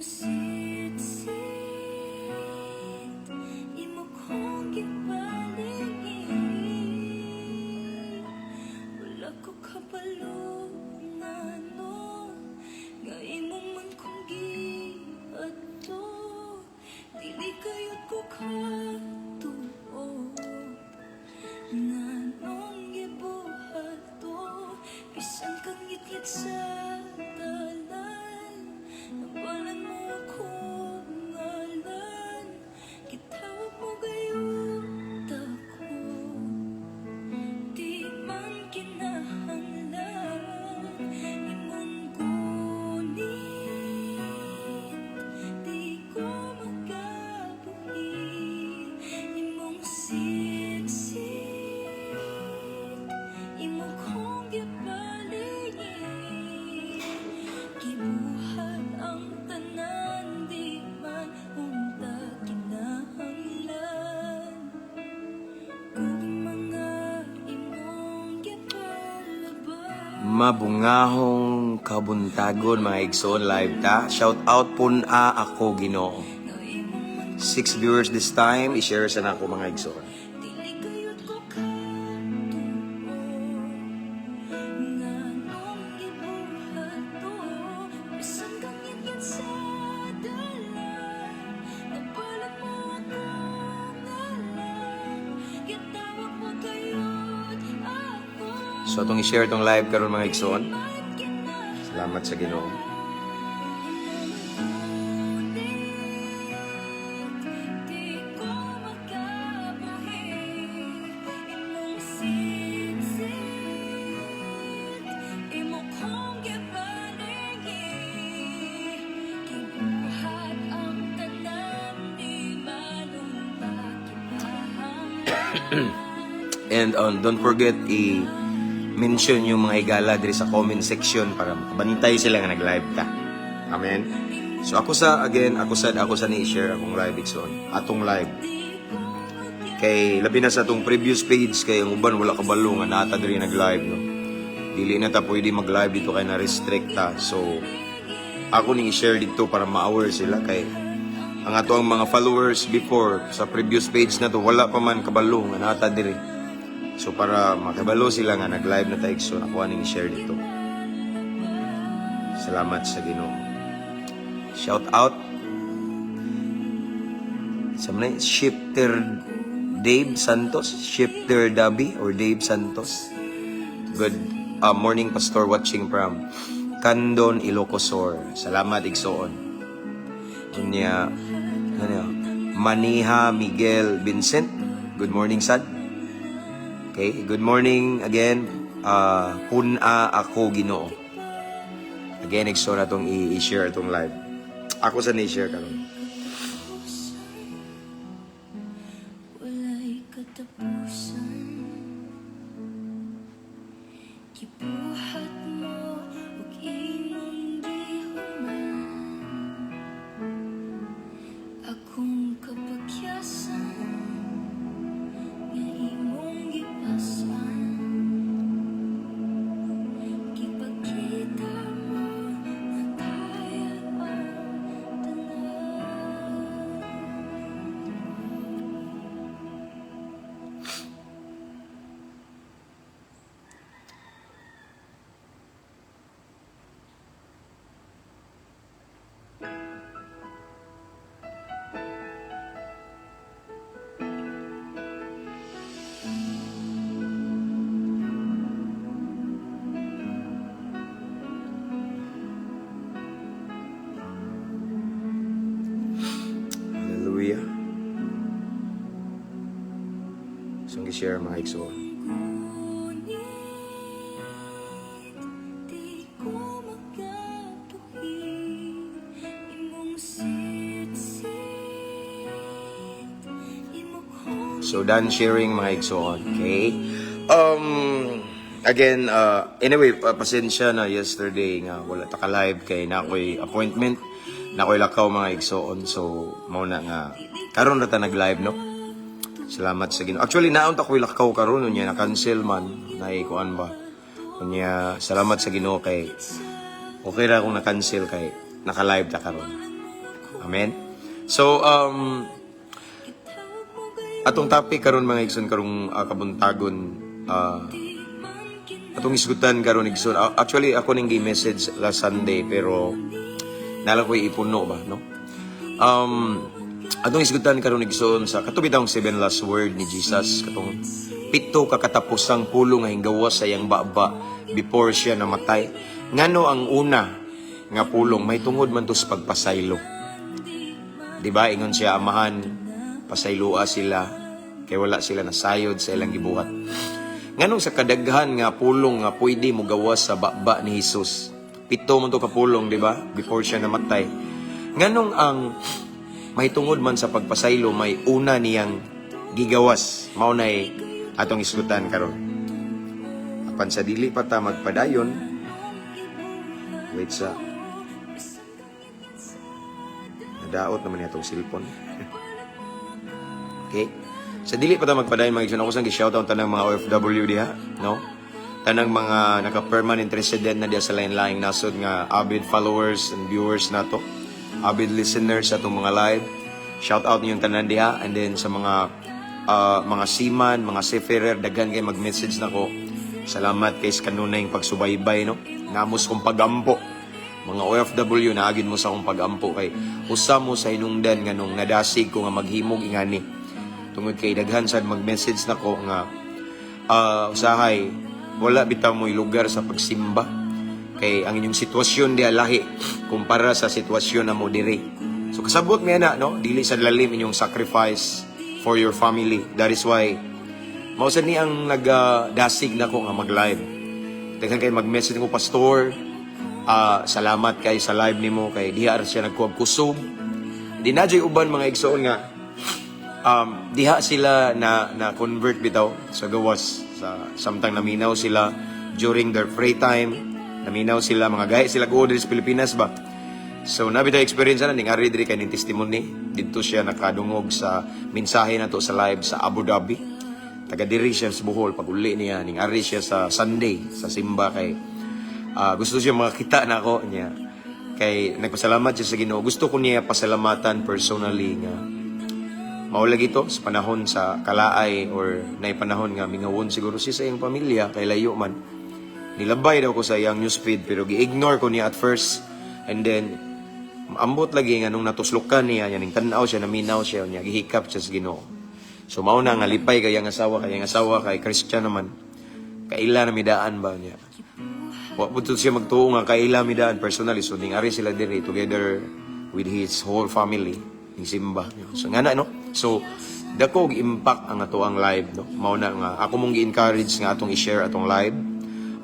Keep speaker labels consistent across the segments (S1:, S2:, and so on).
S1: Sitsit, imo kong gipaligid. Wala ko kabalo ngano nga imo man kong giadto. Dili kayot ko katuo nganong gibuhat to. Bisan kang ngitngit sa dalan, nabalan mo akong ngalan. Gitawag mo gayud ako. Di man kinahanglan imong gunit. Di ko makabuhi imong sitsit, imo kong gipaligid. Gibuhat ang tanan, di man unta kinahanglan kung mga imong gipalaban.
S2: Mabungahong kabuntagon, mga igsoon, live ta. Shout out pun-a ako Ginoo.
S1: Nga imo man
S2: Six viewers this time, i-share sa nako, mga igsoon.
S1: Dili kayot ko katuo nganong gibuhat to. Bisan kang ngitngit sa dalan, nabalan mo akong ngalan. Gitawag mo gayud ako.
S2: So atong i-share tong live karon, mga igsoon.
S1: Man kinahanglan
S2: Salamat sa Ginoo.
S1: imong Di ko makabuhi imong sitsit, imo kong gipaligid. Gibuhat ang tanan, di man unta kinahanglan.
S2: And don't forget i-mention yung mga higala diri sa comment section para makabantay sila nga nag-live ta. Amen. So ako sa again, ako sa ni i-share akong live, igsoon. Atong live. Kay labi na sa atong previous page, kay ang uban wala kabalo nga naa ta diri nag-live, no. Dili na ta pwede mag-live dito kay na restrict ta. So ako ning i-share dito para ma-aware sila, kay ang ato ang mga followers before sa previous page na to, wala pa man kabalo nga naa ta diri. So para makabalo sila nga nag-live na ta, igsoon, ako aning i-share dito. Salamat sa Ginoo. Shout out sa mga Shifter Dave Santos, Shifter Dabi or Dave Santos. Good morning, Pastor, watching from Candon, Ilocos Sur. Salamat, igsoon. Unya, ano, Maniha Miguel Vincent. Good morning, sad. Okay, good morning again. Pun-a ako Ginoo. Again, igsoon, atong i-share atong live. Ako sa ni-share karon.
S1: Wala'y katapusan. Gibuhat mo ug imong gihuman akong kapakyasan nga imong gipasan. Gipakita mo nga kaya ang tanan.
S2: Hallelujah. So, ang i-share, mga igsoon.
S1: Ngunit di ko makabuhi imong sitsit, imo kong
S2: So, done sharing, mga igsoon. Okay? Again, anyway, pasensya na yesterday nga wala ta ka-live kay na ako'y appointment, na ako'y lakaw, mga igsoon. So, mao na nga karon ra ta nag-live, no? Salamat sa Ginoo. Actually, naon ta ko'y lakaw karon, unya na cancel man, naikuan ba. Unya salamat sa Ginoo kay okay ra kung na-cancel kay naka-live ta karon. Amen. So atong topic karon, mga igsoon, karong kabuntagon, atong isgutan karon, igsoon. Actually, ako ning gi-message last Sunday pero nala ko ipuno ba, no? Atong isgutan karon, igsoon, sa kato bitawng seven last word ni Jesus, katong pito ka katapusang pulong nga hinggawas sa iyang baba before siya namatay. Ngano ang una nga pulong may tungod man to sa pagpasaylo? Di ba? Ingon siya, "Amahan, pasayloa sila kay wala sila nasayod sa ilang gibuhat." Nganong sa kadaghan nga pulong nga pwede mo gawas sa baba ni Jesus? Pito man to ka pulong, di ba? Before siya namatay. Nganong ang may tungod man sa pagpasaylo may una niyang gigawas? Mao nay atong isgutan karon. Apan sa dili pa ta magpadayon, wait sa nadaot naman niya atong cellphone. Okay? Sa dili pa ta magpadayon, mga igsoon, ako sang gi-shoutout tanang mga OFW diha, no? Tanang mga naka-permanent resident na diha sa lain-laing nasod nga avid followers and viewers nato, avid listeners sa atong mga live. Shout out ninyong tanan diha and then sa mga seaman, mga seafarer, daghan kay mag-message nako. Salamat kay sa kanunay pagsubaybay, no? Namos kong pagampo. Mga OFW, naagin mo sa akong pagampo kay usa mo sa hinungdan nga nung nadasig ko nga maghimog ingani. Tungod kay daghan sad mag-message nako nga usahay wala bitaw mo'y lugar sa pagsimba kay ang inyong sitwasyon diha lahi kumpara sa sitwasyon na mo diri. So kasabot mi ana, no, dili sa lalim inyong sacrifice for your family. That is why mao sad ni ang nagdasig nako nga mag-live. Daghan kay mag-message ko, "Pastor, salamat kay sa live nimo kay diha ra siya nagkuha kusog." Di na jud uban, mga igsoon, nga diha sila na na convert bitaw sa gawas sa samtang naminaw sila during their free time, naminaw sila, mga gahi sila ko diri sa Pilipinas ba. So nabi tayo experience na ning ari diri kay ning testimony didto siya nakadungog sa mensahe nato sa live sa Abu Dhabi. Taga diri siya sa Bohol. Pag uli niya, ning ari siya sa Sunday sa simba kay gusto siya makakita na ako niya kay nagpasalamat siya sa Ginoo. Gusto ko niya pasalamatan personally nga mao lagi to sa panahon sa kalaay or nay panahon nga mingawon siguro siya sa iyang pamilya kay layo man. Nilabay daw ko sa iyang newsfeed pero gi-ignore ko niya at first and then ambot lagi nga nung natuslokan niya ning tan-aw siya, naminaw siya niya, gihikap siya sa Ginoo. So mao na nga lipay kay ang asawa kay Christian naman. Kaila na midaan ba niya. Wa pud to siya magtuo nga kaila midaan personally. So ning ari sila diri together with his whole family ning simba. So nga na, no. So dako og impact ang ato ang live, no. Mao na nga ako mong gi-encourage nga atong i-share atong live,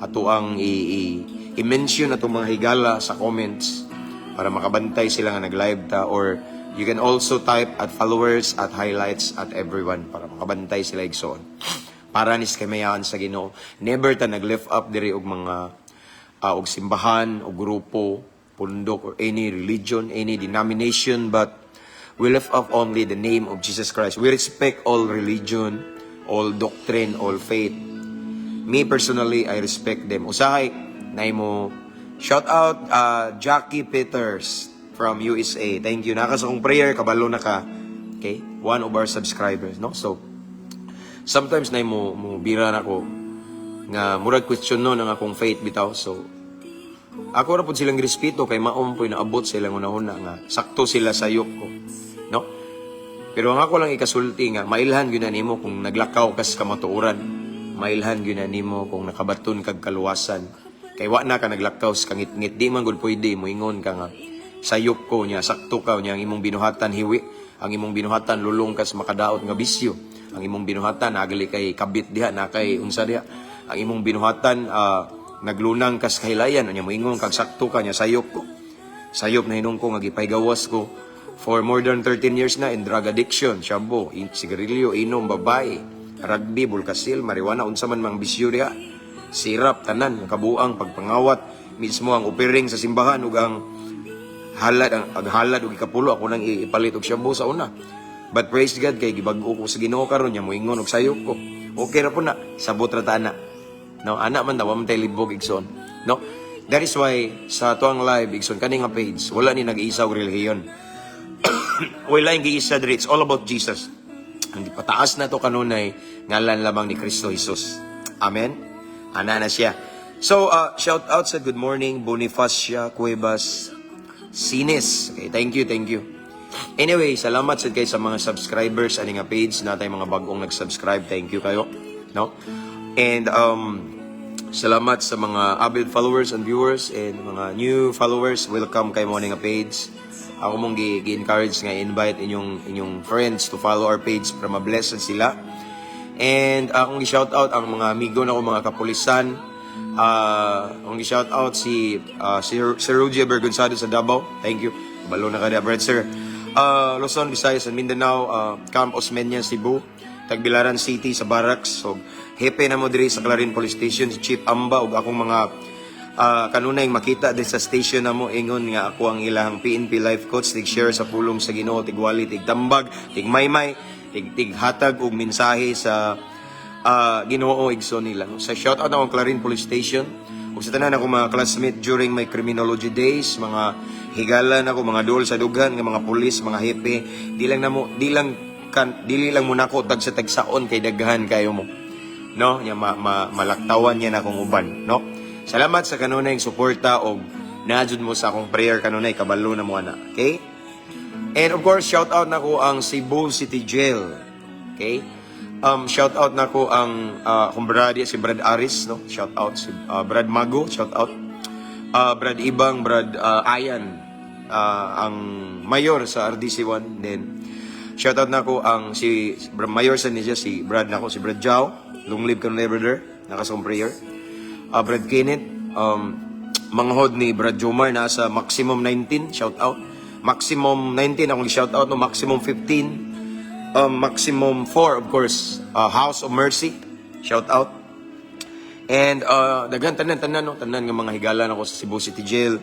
S2: ato ang i-mention atong mga higala sa comments para makabantay sila nga nag-live ta, or you can also type @followers, @highlights, @everyone para makabantay sila, igsoon. Para nis kamayan sa Ginoo. Never ta nag-lift up diri og mga og simbahan og grupo, pundok or any religion, any denomination, but we lift up only the name of Jesus Christ. We respect all religion, all doctrine, all faith. Me personally, I respect them. Usahay, na mo shout out Jackie Peters from USA. Thank you. Naka sa akong prayer, kabalo na ka. Okay? One of our subscribers, no? So, sometimes na mo mo bira na ko nga murag question no ng akong faith bitaw. So, ako ra pud silang respeto kay maom po naabot sa ilang unahuna nga sakto sila sa sayop ko. No? Pero ang ako lang ikasulti nga mailhan gyud na nimo kung naglakaw kas kamatuoran. Mailhan gyud na nimo kung nakabaton kag kaluwasan. Kay wa na ka naglakaw sa kangitngit, di man gud pwede moingon ka nga sayop ko niya sakto ka niya ang imong binuhatan hiwi, ang imong binuhatan lulong kas makadaot nga bisyo, ang imong binuhatan nagali kay kabit diha na kay unsa diha, ang imong binuhatan naglunang kas kahilayan, unya moingon kag sakto ka niya sayop ko. Sayop na hinung ko nga gipahigawas ko for more than 13 years na in drug addiction, shabu, sigarilyo, inom, babae, rugby, bulkasil, marijuana, unsa man mang bisyo diha, sirap, tanan, kabuang, pagpangawat, mismo ang offering sa simbahan ug ang halad, ang halad ug ikapulo ako nang ipalit og shabu sa una. But praise God kay gibag-o ko sa Ginoo karon nya moingon og sayop ko. Okay ra po na, sabot ra ta ana. No, ana man daw man tay libog, igsoon. No? That is why sa tuang live, igsoon, kani nga page wala ni nag-isa og relihiyon. Wala yung giisa diri. It's all about Jesus. Ang pataas na to kanunay, ngalan lamang ni Kristo Jesus. Amen. Ana na siya. So, shout out sa good morning, Bonifacia Cuevas Sines. Okay, thank you, thank you. Anyway, salamat sad kay sa mga subscribers ani nga page na mga bagong nag-subscribe. Thank you kayo, no? And salamat sa mga avid followers and viewers and mga new followers. Welcome kay mo ani nga page. Ako mong gi-encourage nga invite inyong friends to follow our page para ma-bless sila. And akong i-shout out ang mga amigo na ko, mga kapulisan. Akong i-shout out si Sir, Sir Rudy Bergonzado sa Davao. Thank you. Balo na ka na, brad sir. Luzon, Visayas, and Mindanao, Camp Osmeña, Cebu, Tagbilaran City sa Barracks. So, hepe na mo diri sa Clarin Police Station, si Chief Amba ug akong mga kanunay makita din sa station na mo ingon nga ako ang ilang PNP life coach, tig share sa pulong sa Ginoo, tigwali, tigtambag, tigmaymay, tig tighatag og mensahe sa Ginoo, igsoon nila, no? Sa shout out akong Clarin Police Station ug sa tanan akong mga classmate during my criminology days, mga higala nako, mga duol sa dughan nga mga pulis, mga hepe. Di lang namo di lang kan dili lang mo nako tag sa tagsaon kay daghan kayo mo, no? Nya ma, ma, malaktawan niya na akong uban, no? Salamat sa kanunay suporta og naadjud mo sa akong prayer kanunay, kabalo na mo ana, okay? And of course, shout out nako ang Cebu City Jail, okay? Shout out nako ang akong brad, si Brad Aris, no? Shout out si Brad Mago, shout out. Brad Ibang, Brad Ayan, ang mayor sa RDC1. Then shout out nako ang si Brad Mayor sa niya, si Brad nako, si Brad Jao. Long live kanunay, brother. Nakasong prayer. Brad Kenneth, manghod ni Brad Jomar nasa maximum 19, shout out. Maximum 19 akong shout out, no? Maximum 15, maximum 4, of course, House of Mercy, shout out. And daghan, tanan tanan, no, tanan nga mga higala nako sa Cebu City Jail.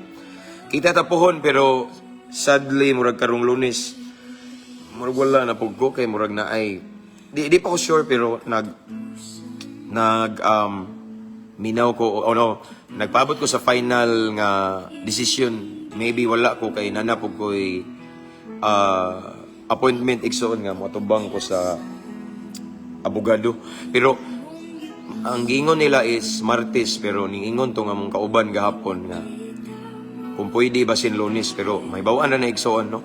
S2: Kita ta pohon, pero sadly murag karong Lunes murag wala na pug ko kay murag na ay di pa ko sure, pero nag nag minaw ko o no, nagpaabot ko sa final nga decision, maybe wala ko kay naa na pug ko'y appointment, igsoon, nga moatubang ko sa abogado, pero ang giingon nila is Martes, pero ningingon to nga mong kauban gahapon nga kung pwede basin Lunes, pero may bawaan na na, igsoon, no?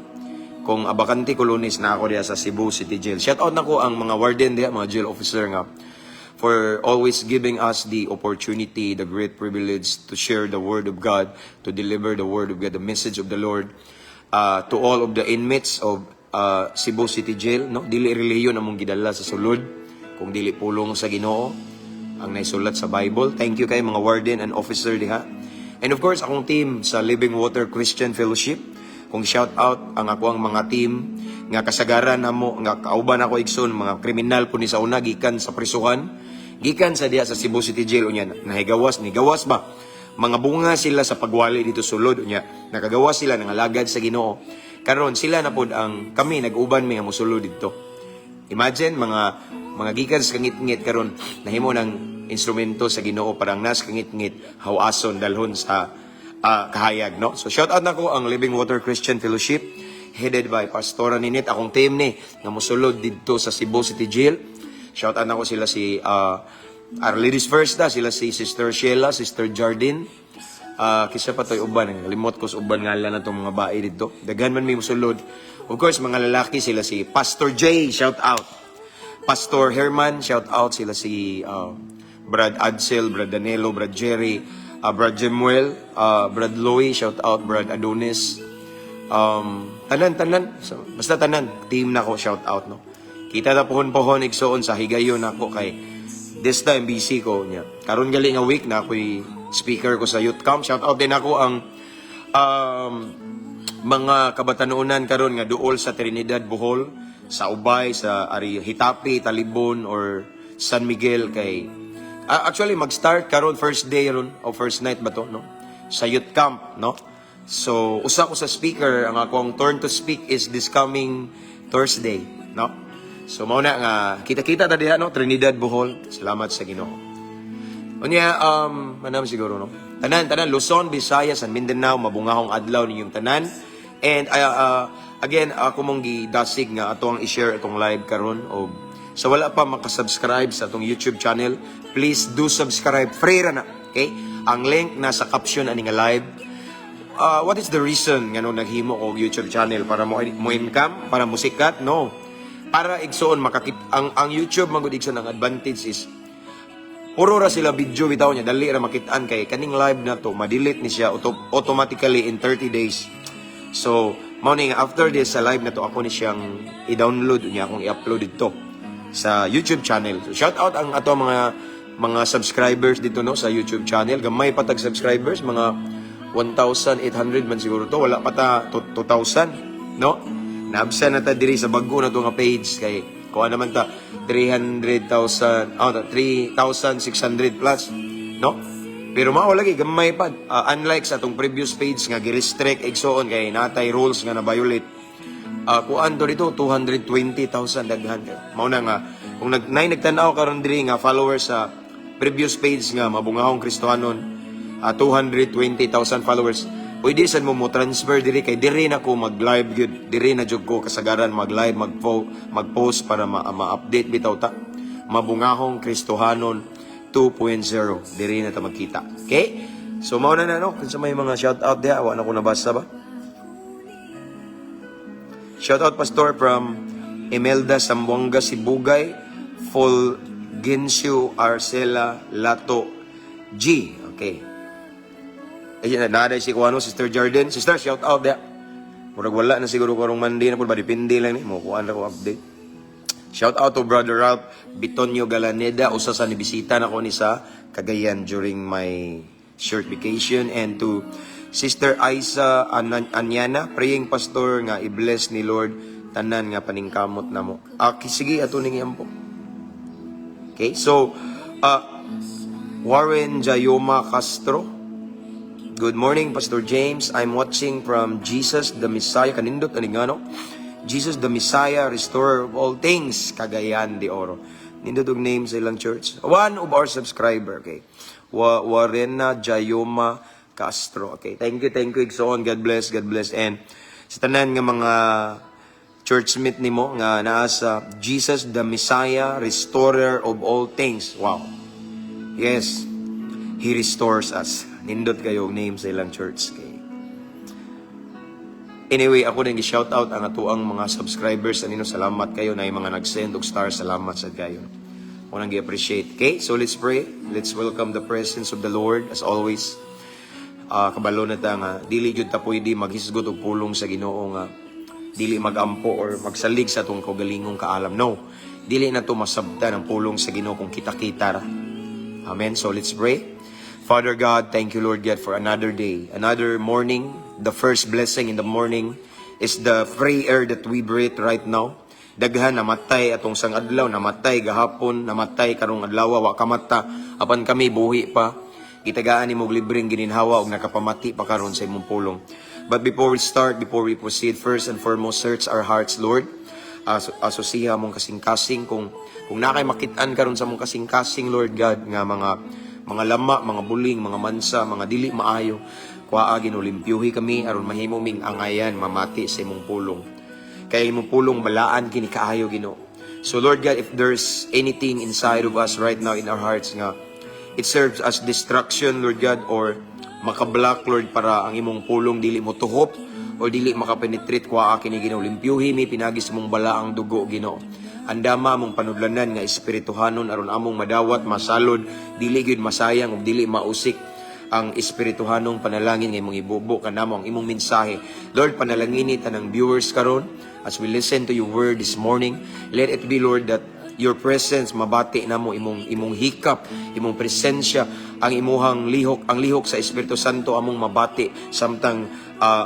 S2: Kung abakante ko Lunes na ako diya sa Cebu City Jail. Shout out nako ang mga warden diya, mga jail officer nga for always giving us the opportunity, the great privilege to share the word of God, to deliver the word of God, the message of the Lord to all of the inmates of Cebu City Jail, no? Dili relihiyon among gidala sa sulod, kung dili pulong sa Ginoo ang naisulat sa Bible. Thank you kay mga warden and officer diha. And of course, akong team sa Living Water Christian Fellowship. Kung shout out ang ako ang mga team nga kasagaran namo nga kauban ako, igsoon, mga kriminal po ni sa una gikan sa prisuhan, gikan sa diha sa Cebu City Jail, unya nahigawas ni gawas ba, mga bunga sila sa pagwali dito sulod, unya nakagawas sila, nangalagad sa Ginoo karon. Sila na pod ang kami nag-uban mi nga mosulod didto. Imagine, mga gikan sa kangitngit, karon nahimo ng instrumento sa Ginoo parang nas kangitngit hawason dalhon sa kahayag, no? So shout out nako ang Living Water Christian Fellowship headed by Pastora Ninit, akong team ni nga mosulod didto sa Cebu City Jail. Shout out nako sila si Our Ladies First da, sila si Sister Sheila, Sister Jardine. Kisa pa to'y uban, limot ko sa uban ngalan na itong mga bae dito. Daghan man may musulod. Of course, mga lalaki sila si Pastor Jay, shout out. Pastor Herman, shout out, sila si Brad Adsel, Brad Danilo, Brad Jerry, Brad Jemuel, Brad Louie, shout out, Brad Adonis. Tanan, tanan. So, basta tanan, team na ko, shout out, no? Kita na pohon-pohon, igsoon, sa higayon ako kay this time busy ko niya. Karon gali nga week na ako'y speaker ko sa youth camp. Shout out din ako ang mga kabatanunan karon nga duol sa Trinidad, Bohol, sa Ubay, sa Ari Hitapi, Talibon or San Miguel kay actually mag-start karon, first day ron o first night ba to, no? Sa youth camp, no? So usa ko sa speaker, ang akong turn to speak is this coming Thursday, no? So mao na nga kita-kita ta diha, no, Trinidad, Bohol. Salamat sa Ginoo. Unya, manam siguro, no? Tanan, tanan, Luzon, Visayas, and Mindanao, mabungahong adlaw ninyong tanan. And Again, ako mong gidasig nga ato ang i-share itong live karon og sa wala pa makasubscribe sa atong YouTube channel, please do subscribe. Free ra na. Okay? Ang link nasa caption ani nga live. What is the reason ngano naghimo og YouTube channel? Para mo income, para mo sikat? No. Para, igsoon, makakit ang YouTube man gud, igsoon, ang advantage is puro ra sila video bitaw niya, dali ra makitaan kay kaning live na to ma-delete ni siya automatically in 30 days. So, mao ni nga after this sa live na to, ako ni siyang i-download niya, akong i-upload dito sa YouTube channel. So, shout out ang ato mga subscribers dito, no, sa YouTube channel. Gamay pa tag subscribers, mga 1,800 man siguro to. Wala pa ta 2,000, no? Naabsa na ta diri sa bago na to nga page kay kuha naman ta 300,000, oh, 3,600 plus, no? Pero mao lagi, gamay pa. Unlike sa atong previous page nga gi-restrict, igsoon, kay natay rules nga na-violate. Kuan to dito 220,000, daghan kayo. Mao na nga kung nay nagtan-aw karon diri nga followers sa previous page nga Mabungahong Kristohanon, 220,000 followers. Pwede sad mo mo transfer diri kay diri na ko mag-live gyud. Diri na jud ko kasagaran mag-live, mag-post para ma-update bitaw ta. Mabungahong Kristohanon 2.0. Diri na ta magkita. Okay? So mao na na, no. Kung sa may mga shout out diha, wa na ko nabasa ba? Shout out, Pastor, from Imelda Sambuanga Sibugay, Fulgencio Arcela Lato G. Okay. Ayun, naa si Kuano, Sister Jordan. Sister, shout out diha. Murag wala na siguro karong Monday na po ba, depende lang ni mo kuan ra ko update. Shout out to Brother Ralph Bitonio Galaneda, usa sa nibisita nako ni sa Cagayan during my short vacation, and to Sister Aisa Anyana, praying, Pastor, nga i-bless ni Lord tanan nga paningkamot namo. Ah, sige, ato ning iampo. Okay, so Warren Jayoma Castro. Good morning, Pastor James. I'm watching from Jesus the Messiah. Kanindot, ani nga, no? Jesus the Messiah, Restorer of all things, Cagayan de Oro. Nindot og name sa ilang church. One of our subscriber, okay. Warena Jayoma Castro. Okay, thank you, igsoon. God bless, God bless. And sa tanan nga mga churchmate nimo nga naa sa Jesus the Messiah, Restorer of all things. Wow. Yes, He restores us. Nindot kayo og name sa ilang church. Okay. Anyway, ako din gi-shout out ang atuang mga subscribers anino. Salamat kayo na yung mga nag-send og stars. Salamat sad kayo. Ako nang gi-appreciate. Okay, so let's pray. Let's welcome the presence of the Lord as always. Kabalo na ta nga dili jud ta pwede maghisgot og pulong sa Ginoo nga dili magampo or magsalig sa atong kaugalingong kaalam. No. Dili na to masabtan ang pulong sa Ginoo kung kita-kita ra. Amen. So let's pray. Father God, thank you, Lord God, for another day, another morning. The first blessing in the morning is the free air that we breathe right now. Daghan namatay atong sang adlaw, namatay gahapon, namatay karong adlaw, wa kamata, apan kami buhi pa. Gitagaan nimo og libreng gininhawa og nakapamati pa karon sa imong pulong. But before we start, before we proceed, first and foremost, search our hearts, Lord. Asusiha mong kasing-kasing kung nakay makit-an karon sa mong kasing-kasing, Lord God, nga mga lama, mga buling, mga mansa, mga dili maayo. Kuhaa, Ginoo, limpyuhi kami aron mahimo ming angayan mamati sa imong pulong. Kay imong pulong balaan kini kaayo, Ginoo. So Lord God, if there's anything inside of us right now in our hearts nga it serves as distraction, Lord God, or makablock, Lord, para ang imong pulong dili mo tuhop or dili makapenetrate, kuha kini, Ginoo, limpyuhi mi pinagi sa imong balaang dugo, Ginoo. Andama among panudlanan nga espirituhanon aron among madawat, masalod, dili gyud masayang ug dili mausik ang espirituhanong panalangin nga imong ibubo kanamo ang imong mensahe. Lord, panalangini tanang viewers karon as we listen to your word this morning. Let it be, Lord, that your presence mabati namo, imong hikap, imong presensya, ang imuhang lihok, ang lihok sa Espiritu Santo among mabati samtang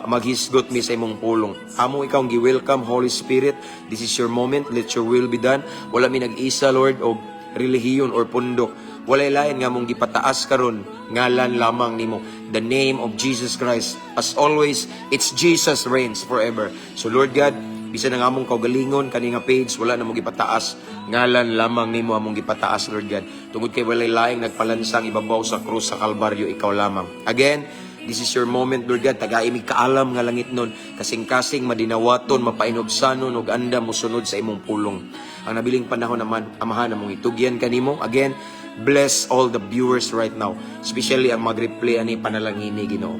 S2: maghisgot mi sa imong pulong. Amo ikaw ang gi-welcome, Holy Spirit. This is your moment. Let your will be done. Wala mi nag-isa, Lord, og relihiyon or pundok. Walay lain nga mong gipataas karon, ngalan lamang nimo, the name of Jesus Christ. As always, it's Jesus reigns forever. So Lord God, bisan ang among kaugalingon, kani nga page wala na mo gipataas, ngalan lamang nimo among gipataas, Lord God. Tungod kay walay laing nagpalansang ibabaw sa krus sa Kalbaryo, ikaw lamang. Again, This is your moment, Lord God. Tagai mi kaalam nga langitnon, kasing-kasing madinawaton, mapainubsanon ug andam mosunod sa imong pulong. Ang nabiling panahon naman, Amahan, among itugyan kanimo. Again, bless all the viewers right now, especially ang mag-replay ani, panalangini, Ginoo.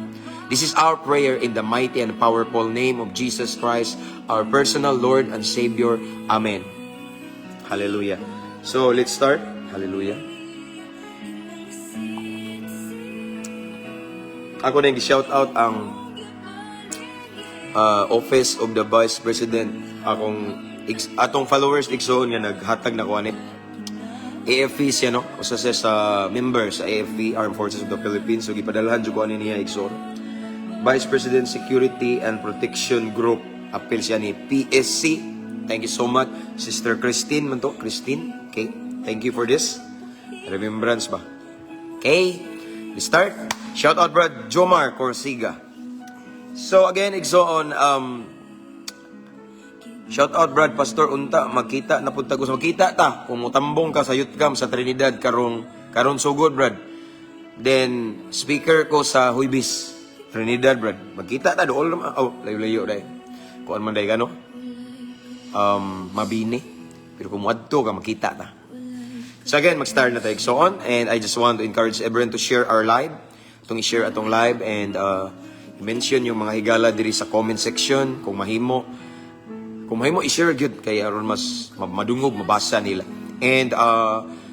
S2: This is our prayer in the mighty and powerful name of Jesus Christ, our personal Lord and Savior. Amen. Hallelujah. So, let's start. Hallelujah.
S1: Imong sitsit.
S2: Ako na shout out ang Office of the Vice President, akong atong followers, igsoon, nga naghatag na ko ani. AFP siya, no? Usa siya sa member sa AFP, Armed Forces of the Philippines. So gipadalhan jud ko ani niya, igsoon. Vice President Security and Protection Group. Apil siya ni PSC. Thank you so much. Sister Christine man to. Christine. Okay. Thank you for this. Remembrance ba? Okay. We start. Shout out, Brad Jomar Corsiga. So again, igsoon, shout out, Brad Pastor, unta magkita na punta ko sa magkita ta kung mutambong ka sa youth camp sa Trinidad karong karon sugod, Brad. Then speaker ko sa Huybis, Trinidad, Brad. Magkita ta dool naman. Oh, layo-layo dai. Kuan man dai kano? Mabini. Pero kung muadto ka, makita ta. So again, mag-start na tayo. So on, and I just want to encourage everyone to share our live. Itong i-share atong live and mention yung mga higala diri sa comment section kung mahimo. Kung mahimo, i-share gyud kay aron mas madungog, mabasa nila. And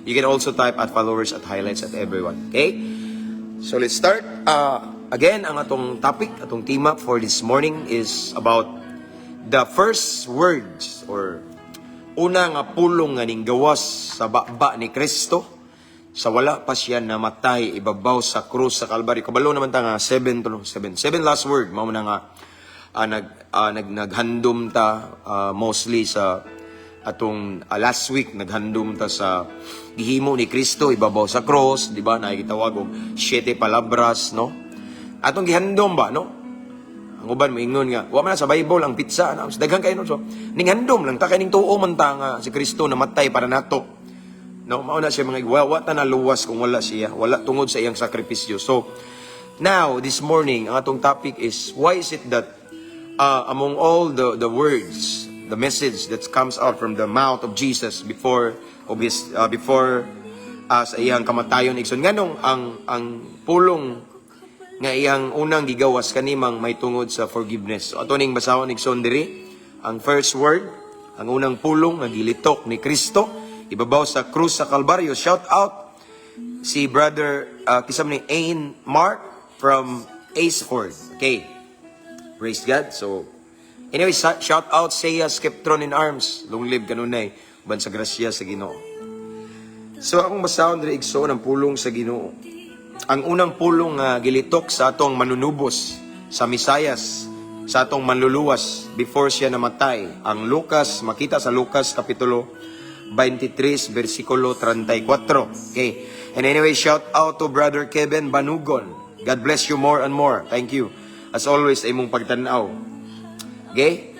S2: you can also type @followers, @highlights, @everyone. Okay? So let's start. Again, ang atong topic, atong tema for this morning is about the first words or una nga pulong nga ninggawas sa baba ni Kristo sa wala pa siya namatay ibabaw sa krus sa Calvary. Kabalo naman ta nga seven to, no? Seven. Seven last word. Mao na nga ah, nag ah, nag naghandom ta mostly sa atong last week, naghandom ta sa gihimo ni Kristo ibabaw sa cross, di ba? Nakikitawag og siete palabras, no? Atong gihandom ba, no? Ang uban moingon nga wa man na sa Bible ang pizza na daghan kayo, no? So ninghandom lang ta kay ning tuo man ta nga si Kristo namatay para nato, no? Mao na siya, mga wa ta na luwas kung wala siya, wala tungod sa iyang sakripisyo. So now, this morning, ang atong topic is why is it that among all the words, the message that comes out from the mouth of Jesus before sa iyang kamatayon, igsoon, nganong ang pulong nga iyang unang gigawas kanimang may tungod sa forgiveness? So ato ning basahon, igsoon, diri ang first word, ang unang pulong nga gilitok ni Kristo ibabaw sa krus sa Kalbaryo. Shout out si Brother kisam ni Ain Mark from Aceford. Okay. Praise God. So, anyway, shout out sa Skeptron in Arms. Long live kanunay. Uban sa grasya sa Ginoo. So, akong basahon diri, igsoon, ang pulong sa Ginoo. Ang unang pulong nga gilitok sa atong manunubos, sa Misayas, sa atong manluluwas before siya namatay. Ang Lucas, makita sa Lucas Kapitulo 23, versikulo 34. Okay. And anyway, shout out to Brother Kevin Banugon. God bless you more and more. Thank you. As always, sa imong pagtanaw. Okay?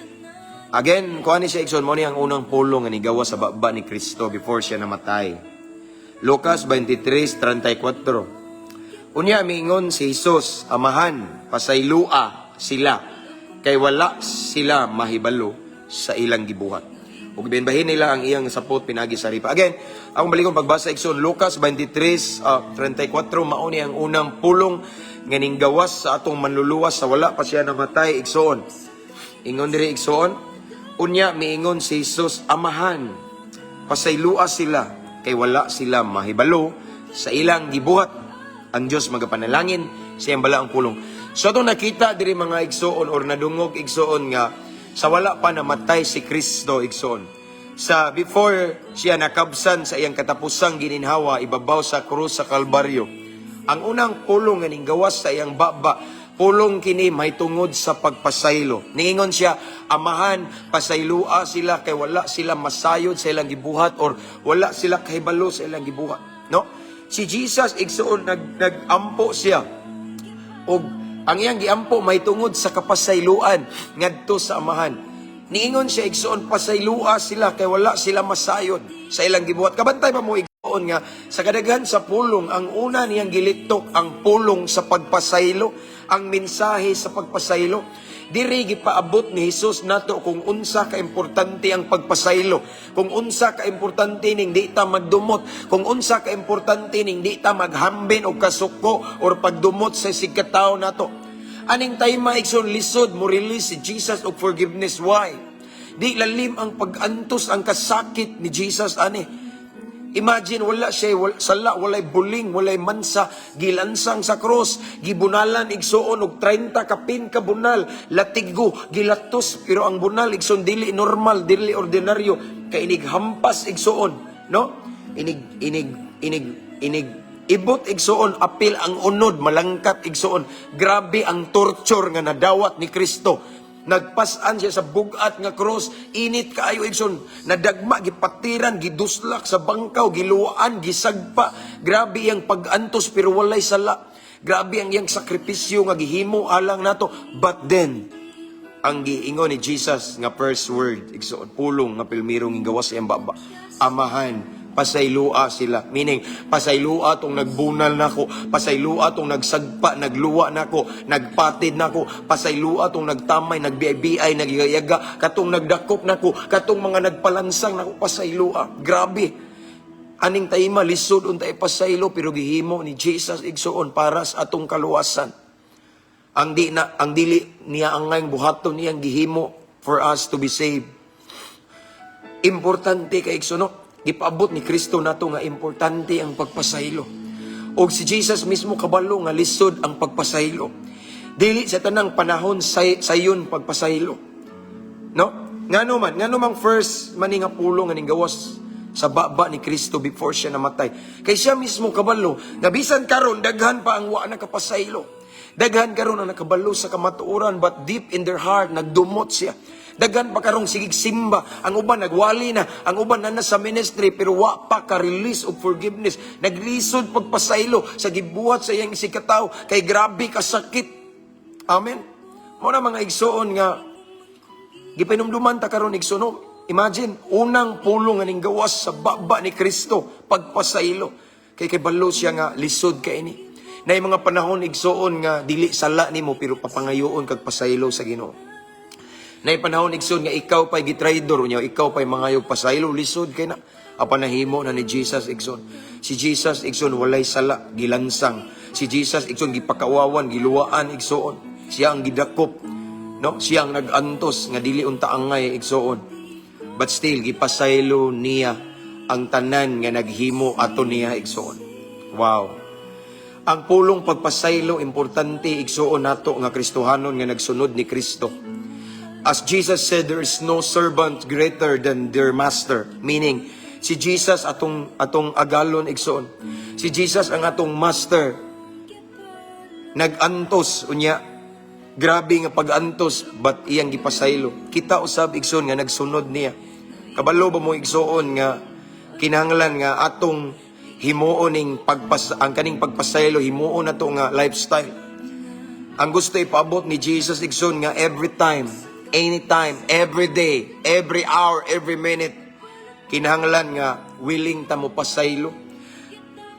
S2: Again, kuha ni siya, igsoon, mo ni ang unang pulong nga nigawa sa baba ni Kristo before siya namatay. Lucas 23:34. Unya miingon si Jesus, "Amahan, pasaylua sila kay wala sila mahibalo sa ilang gibuhat." Ug gibahin nila ang iyang sapot pinagi sa ripa. Again, akong balikon pagbasa, igsoon, Lucas 23:34, mao ni ang unang pulong nga ninggawas sa atong manluluwas sa wala pa siya namatay, igsoon. Ingon diri, igsoon, unya miingon si Jesus, "Amahan, pasaylua sila kay wala sila mahibalo sa ilang gibuhat." Ang Dios magapanalangin sa iyang balaang pulong. So atong nakita diri, mga igsoon, or nadungog, igsoon, nga sa wala pa namatay si Kristo, igsoon. Sa before siya nakabsan sa iyang katapusang gininhawa ibabaw sa krus sa Kalbaryo. Ang unang pulong nga ninggawas sa iyang baba, pulong kini may tungod sa pagpasaylo. Niingon siya, "Amahan, pasaylua sila kay wala sila masayod sa ilang gibuhat or wala sila kahibalo sa ilang gibuhat." No? Si Jesus, igsoon, nagampo siya. Og ang iyang giampo may tungod sa kapasayloan ngadto sa Amahan. Niingon siya, igsoon, "Pasaylua sila kay wala sila masayod sa ilang gibuhat." Kabantay ba mo, igsoon? Igsoon, nga sa kadaghan sa pulong, ang una niyang gilitok ang pulong sa pagpasaylo, ang mensahe sa pagpasaylo. Diri gipaabot ni Jesus nato kung unsa ka importante ang pagpasaylo, kung unsa ka importante ning di ta magdumot, kung unsa ka importante ning di ta maghambin og kasuko or pagdumot sa isigkatawo nato. Aning time, igsoon, lisod mo release si Jesus og forgiveness. Why? Di lalim ang pag-antos, ang kasakit ni Jesus ani. Imagine, wala siya sala, walay buling, walay mansa, gilansang sa cross, gibunalan, igsuon, og 30 kapin ka bunal, latigo, gilatos, pero ang bunal, igsuon, dili normal, dili ordinaryo, kay inig hampas, igsuon, no? Inig inig inig inig ibot, igsuon, apil ang unod, malangkat, igsuon. Grabe ang torture nga nadawat ni Kristo. Nagpasan siya sa bugat nga cross, init kaayo, igsoon. Nadagma, gipatiran, giduslak sa bangkaw, giluwaan, gisagpa. Grabe iyang pag-antos pero walay sala. Grabe ang iyang sakripisyo nga gihimo alang nato. But then, ang giingon ni Jesus nga first word, igsoon, pulong nga pilmirong gawas sa iyang baba, "Amahan, pasaylua sila." Meaning, pasaylua tong nagbunal nako, pasaylua tong nagsagpa, nagluwa nako, nagpatid nako, pasaylua tong nagtamay, nagbiay-biay, nagyayaga, katong nagdakop nako, katong mga nagpalansang nako, pasaylua. Grabe. Aning taima, lisod unta ipasaylo, pero gihimo ni Jesus, igsoon, para sa atong kaluwasan. Ang di na ang dili niya angay buhaton, iyang gihimo for us to be saved. Importante kay, igsoon, no? Gipaabot ni Kristo nato nga importante ang pagpasaylo. Og si Jesus mismo kabalo nga lisod ang pagpasaylo. Dili sa tanang panahon sayon pagpasaylo. No? Ngano mang first mani nga pulong nga gawas sa baba ni Kristo before siya namatay? Kay siya mismo kabalo nga bisan karon daghan pa ang wa nakapasaylo. Daghan karon ang nakabalo sa kamatuoran, but deep in their heart nagdumot siya. Daghan pa karong sigig simba, ang uban nagwali na, ang uban na sa ministry pero wa pa ka-release of forgiveness. Naglisod pagpasaylo sa gibuhat sa iyang isigkatawo kay grabe kasakit. Amen. Mao na, mga igsoon, nga gipahinumduman ta karon, igsoon, no? Imagine, unang pulong nga ning gawas sa baba ni Kristo, pagpasaylo. Kay kabalo siya nga lisod kay ini. Na mga panahon, igsoon, nga dili sala nimo pero papangayoon kag pasaylo sa Ginoo. Na panahon, igsoon, nga ikaw pa'y gitraidor unya ikaw pa'y mangayog pasaylo, lisod kay na. Apan nahimo na ni Jesus, igsoon. Si Jesus, igsoon, walay sala, gilansang. Si Jesus, igsoon, gipakawawan, giluwaan, igsoon. Siya ang gidakop, no? Siya ang nag-antos nga dili unta angay, igsoon. But still gipasaylo niya ang tanan nga naghimo ato niya, igsoon. Wow. Ang pulong pagpasaylo importante, igsoon, nato nga Kristohanon nga nagsunod ni Kristo. As Jesus said, there is no servant greater than their master. Meaning, si Jesus atong agalon, igsoon. Si Jesus ang atong master. Nag-antos unya, grabe nga pag-antos, but iyang gipasaylo. Kita usab, igsoon, nga nagsunod niya. Kabalo ba mo, igsoon, nga kinahanglan nga atong himuon ning pagpas ang kaning pagpasaylo, himuon nato nga lifestyle? Ang gusto ipaabot ni Jesus, igsoon, nga every time, anytime, every day, every hour, every minute, kinahanglan nga willing ta mo pasaylo.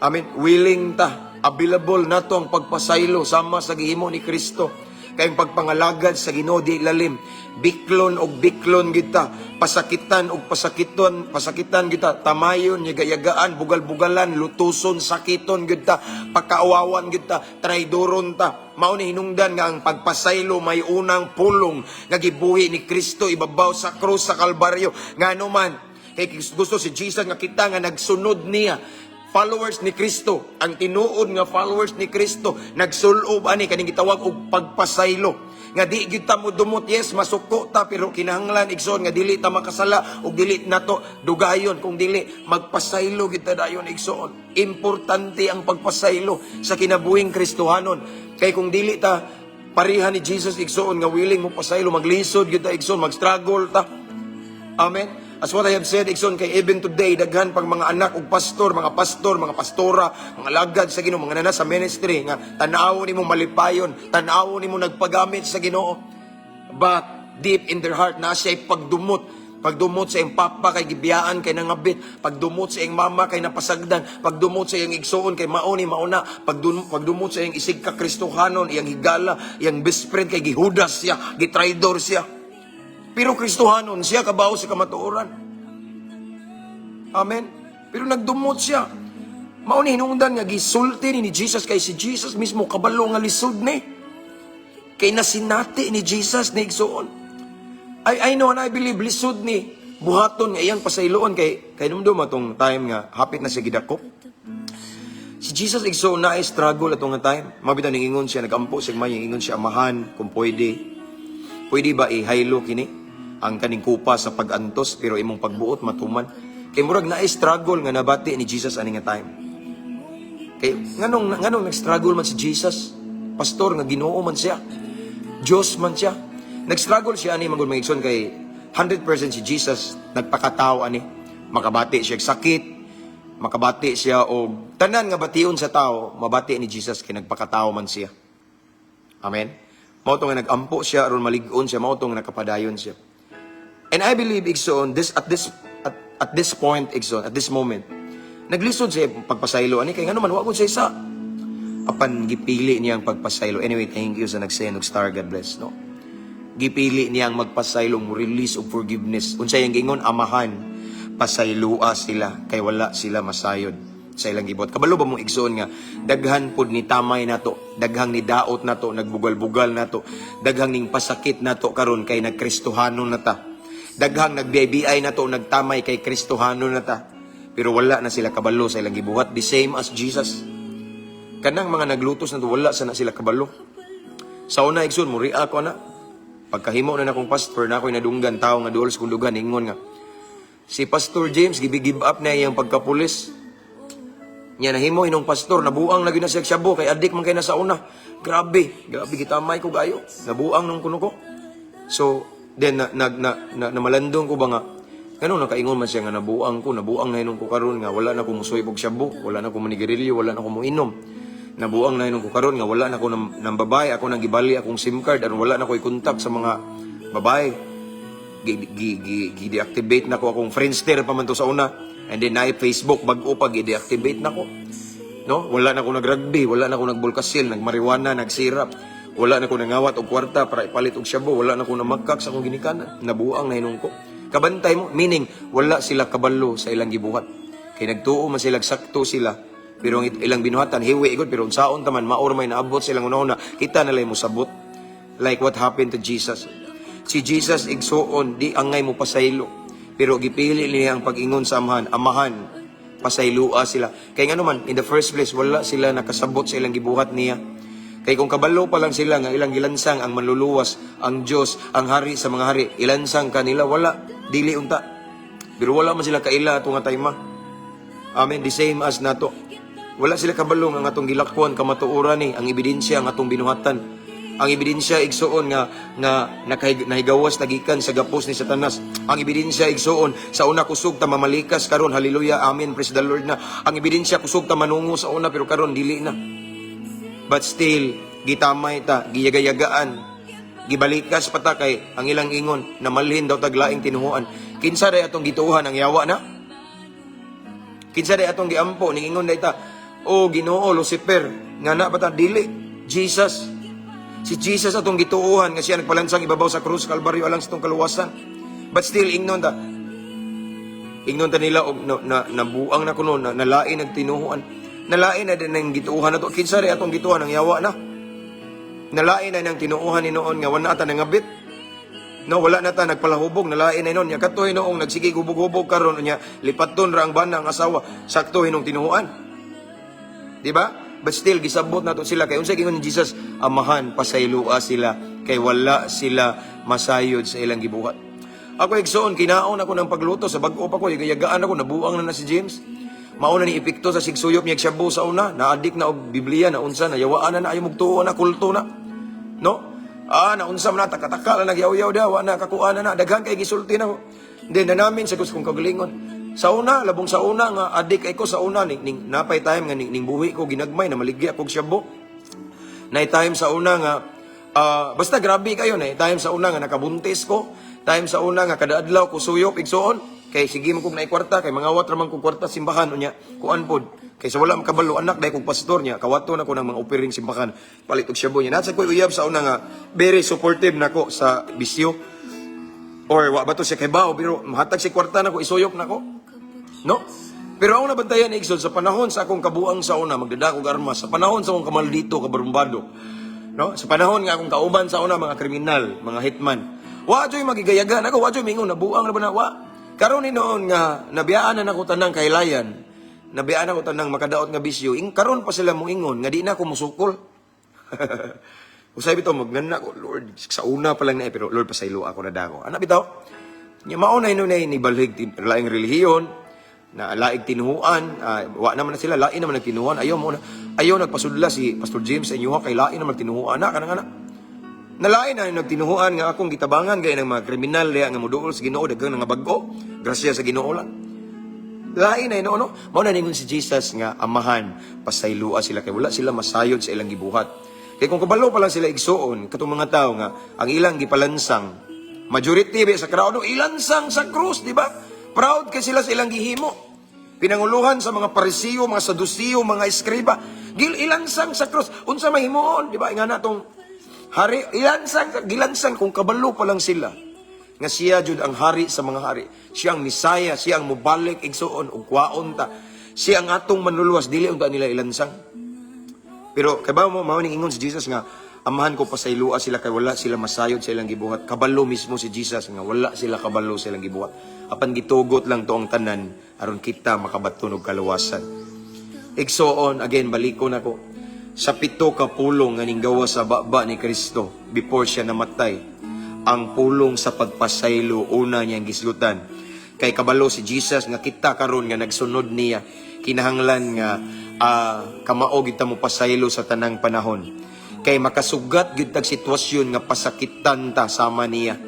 S2: I mean, willing ta, available nato ang pagpasaylo sama sa gihimo ni Kristo. Kay ang pagpangalagad sa Ginoo di lalim. Biklon og biklon kita, pasakitan og pasakiton, pasakitan kita, tamayon, yagayagaan, bugal-bugalan, lutuson, sakiton kita, pakaawawan kita, traidoron ta. Mao ni hinungdan nga ang pagpasaylo may unang pulong nga gibuhi ni Kristo ibabaw sa krus sa Kalbaryo. Ngano man, kay gusto si Jesus nga kita nga nagsunod niya, followers ni Kristo, ang tinuod nga followers ni Kristo, nagsulob ani kaning gitawag og pagpasaylo. Nga di gyud ta mo dumot, yes, masuko ta, pero kinahanglan, igsoon, nga dili ta makasala ug dili nato dugayon kung dili magpasaylo gyud ta dayon, igsoon. Importante ang pagpasaylo sa kinabuhing Kristohanon. Kay kung dili ta pareha ni Jesus, igsoon, nga willing mo pasaylo, maglisod gyud ta, igsoon, mag-struggle ta. Amen. As what I have said, igsoon, kay even today, daghan pag mga anak og pastor, mga pastora, mga lagad sa Ginoo, mga nana sa ministry, nga tanaw nimo malipayon, tanaw nimo nagpagamit sa Ginoo. But deep in their heart, na siya'y pagdumot. Pagdumot sa iyang papa kay gibiyaan, kay nangabit. Pagdumot sa iyang mama kay napasagdan. Pagdumot sa iyang igsuon kay mauni mauna. Pagdumot sa iyang isig ka Kristohanon, iyang higala, iyang best friend kay gihudas siya, gitraidor siya. Pero Kristohanon siya, kabaw sa kamatuoran. Amen. Pero nagdumot siya. Mao ni hinungdan nga gisulti ni Jesus kay si Jesus mismo kabalo nga lisod ni. Kay nasinati ni Jesus ni, igsuon. I know and I believe lisod ni buhaton nga iyang pasayloon kay dumdum atong time nga hapit na siya gidakop. Si Jesus, igsuon, na struggle atong nga time. Mabitaw ning ingon siya, nagampo siya may ingon siya, "Amahan, kung pwede, pwede ba ihaylo kini ang kaning kupa sa pag-antos, pero imong pagbuot matuman." Kay murag na struggle nga nabati ni Jesus ani nga time. Kay nganong nganong nag-struggle man si Jesus? Pastor, nga Ginoo man siya. Diyos man siya. Nag-struggle siya ani, manggod mga igsoon, kay 100% si Jesus nagpakatao ani. Makabati siya og sakit, makabati siya og tanan nga bation sa tao, mabati ni Jesus kay nagpakatao man siya. Amen. Mao to nga nag-ampo siya aron malig-on siya, mao to nga nakapadayon siya. And I believe, igsoon, this at this at this point, igsoon, at this moment, naglisod siya pagpasaylo ani kay ngano man wa gud siya isa. Apan gipili niya ang pagpasaylo. Anyway, thank you sa nagsend og star. God bless, no. Gipili niya ang magpasaylo, mo release og forgiveness. Unsa iyang giingon? "Amahan, pasayloa sila kay wala sila masayod sa ilang gibuhat." Kabalo ba mong, igsoon, nga daghan pod ni tamay nato, daghang ni daot nato, nagbugal-bugal nato, daghang ning pasakit nato karon kay nagkristohanon na ta. Daghang nag-BI nato, nagtamay kay Kristohanon na ta. Pero wala na sila kabalo sa ilang gibuhat, the same as Jesus. Kanang mga naglutos na to, wala sa na sila kabalo. Sa una, igsoon, muri ako na. Pagkahimo na akong pastor na ako'y nadunggan tao nga duol sa kong dugan, ingon nga, "Si Pastor James, give up na iyang pagkapulis. Nya nahimo inong pastor, nabuang na gyud na siya shabu kay adik man kay na sa una." Grabe, grabe gitamay ko gayo. Nabuang nung kuno ko. So, then na, na, na, na, namalandong ko ba nga ngano nakaingon man siya nga nabuang ko, nabuang na hinon ko karon nga wala na ko musuy og shabu, wala na ko manigarilyo, wala na ko moinom. Nabuang na hinon ko karon nga wala na ko ng babae, ako nang gibali akong SIM card aron wala na ko i-contact sa mga babae. Gi, gi, gi, gi deactivate na ko akong Friendster pa man to sa una. And then na Facebook bag-o pa, gi-deactivate na ko. No? Wala na ko nag-rugby, wala na ko nagbulkasil, nagmariwana, nagsirap. Wala na ko nangawat og kwarta para ipalit og shabu, wala na ko namakak sa akong ginikanan. Nabuang na hinon ko. Kabantay mo, meaning wala sila kabalo sa ilang gibuhat. Kay nagtuo man sila sakto sila, pero ang ilang binuhatan hiwi igod, pero unsaon ta man, maor may naabot sa ilang una, kita na lang mo sabot. Like what happened to Jesus. Si Jesus, igsuon, di angay mo pasaylo. Pero gipili niya ang pag-ingon sa Amahan, "Amahan, pasaylua sila." Kay ngano man, in the first place, wala sila nakasabot sa ilang gibuhat niya. Kay kung kabalo pa lang sila nga ilang gilansang ang manluluwas, ang Diyos, ang hari sa mga hari, ilansang kanila, wala, dili unta. Pero wala man sila kaila ato nga time. Amen, the same as nato. Wala sila kabalo nga ang atong gilakwan kamatuoran ni, ang ebidensya ang atong binuhatan. Ang ebidensya, igsuon, nga nga nahigawas tagikan sa gapos ni Satanas. Ang ebidensya, igsuon, sa una kusog ta mamalikas, karon hallelujah, amen, praise the Lord na. Ang ebidensya, kusog ta manungo sa una, pero karon dili na. But still, gitamay ta, giyagayagaan, gibalikas pa ta kay ang ilang ingon, namalhin daw taglaing tinuhuan. Kinsa day atong gituuhan, ang yawa na? Kinsa day atong giampo, ning ingon day ta, "Oh Ginoo, Lucifer," nga na ba ta dili? Jesus. Si Jesus atong gituohan nga siya nagpalansang ibabaw sa krus Kalbaryo alang sa itong kaluwasan. But still ingnon ta. Ingnon ta nila og na, na, nabuang na kuno na, nalain nagtinuhuan. Nalain na din ang gituohan nato. Kinsa ray atong gituohan, ang yawa na? Nalain na nang tinuohan ni noon nga wala ta nangabit. No, wala na ta nagpalahubog, nalain na noon. Nya kadto noong nagsige hubog-hubog karon nya lipaton ra ang bana, ang asawa, sakto hinong tinuohan. Di ba? But still gisabot nato sila kay unsa gingon ni Jesus? "Amahan, pasaylua sila kay wala sila masayod sa ilang gibuhat." Ako, igsoon, kinaon ako ng pagluto sa bag-o pa ko, yagaan ako, nabuang na na si James. Mauna ni epekto sa sigsuyop niya shabu sa una, na-addict na og Biblia, na unsa, nayawaan na na, ayaw mugtuo na, kulto na. No? Ah, naunsa man na, taka-taka na nagyaw-yaw da, wa na, kakuan na na, daghan kay gisulti na ko. Hindi na namin sa gusto kong kagalingon. Sa una, labong sa una nga adik ay ko sa una ning, ning napay time nga ning buhi ko ginagmay na maligya kog shabu. Nay time sa una nga basta grabe kayo na time sa una nga nakabuntis ko, Time sa una nga kada adlaw ko suyop, igsuon. Kay sige man kog naay kwarta, kay mangawat ra man kog kwarta simbahan, unya kuan pod. Kay sa wala makabalo, anak dahil kog pastor niya, kawato na ko ng mga offering simbahan. Palit og shabu niya. Nasa ko'y uyab sa una nga very supportive nako sa bisyo. Or wa ba to siya kay bao, pero mahatag si kwarta nako, isuyop nako. No? Pero ang nabantayan, igsoon, sa panahon sa akong kabuang sa una, magdadako og armas, sa panahon sa akong kamaldito, kabarumbado, no? Sa panahon nga akong kauban sa una, mga kriminal, mga hitman, wa joy magigayagan ako, wa joy mingon, nabuang na ba na, wa. Karon ni noon nga, nabiyaan na nako tanang kailayan, nabiyaan na ko tanang makadaot nga bisyo, ing karon pa sila moingon, nga di na ako musukol. Usay bitaw magnana ko, "Lord, sa una pa lang na eh, pero Lord, pasaylo ako na dako." Ana bitaw. Nya mao na inunay ni balhig laing relihiyon, na laing tinuhuan, wa naman na sila, lain naman nagtinuhuan, ayaw mo na, ayaw nagpasudla si Pastor James sa inyo kay lain naman nagtinuhuan na, kanang ana. Nalain na yung nagtinuhuan nga akong gitabangan gay ng mga kriminal diya nga moduol sa Ginoo, daghang nga bag-o, grasya sa Ginoo lang. Lain na no, no? Mao na ningon si Jesus nga, "Amahan, pasaylua sila kay wala sila masayod sa ilang gibuhat." Kay kung kabalo pa lang sila, igsuon, katong mga tao nga ang ilang gipalansang, majority ba sa crowd, no, ilansang sa krus, di ba? Proud kay sila sa ilang gihimo. Pinanguluhan sa mga Parisiyo, mga Sadusiyo, mga Eskriba, gil ilansang sa krus. Unsa mahimuon, di ba? Nga na tong hari, ilansang, gilansang. Kung kabalo pa lang sila nga siya jud ang hari sa mga hari. Siya ang Misaya, siya ang mubalik, igsuon, ug kwaon ta. Siya ang atong manluluwas, dili unta nila ilansang. Pero kay ba mo mao ning ingon si Jesus nga, "Amahan ko, pasaylua sila kay wala sila masayod sa ilang gibuhat." Kabalo mismo si Jesus nga wala sila kabalo sa ilang gibuhat. Apan gitugot lang to ang tanan aron kita makabaton og kaluwasan. Igsoon, again, baliko na ko. Sa pito ka pulong nga ninggawa sa baba ni Kristo before siya namatay, ang pulong sa pagpasaylo una niyang gisgutan. Kay kabalo si Jesus nga kita karon nga nagsunod niya, kinahanglan nga kamao gyud ta mo pasaylo sa tanang panahon. Kay makasugat gyud tag sitwasyon nga pasakitan ta sama niya.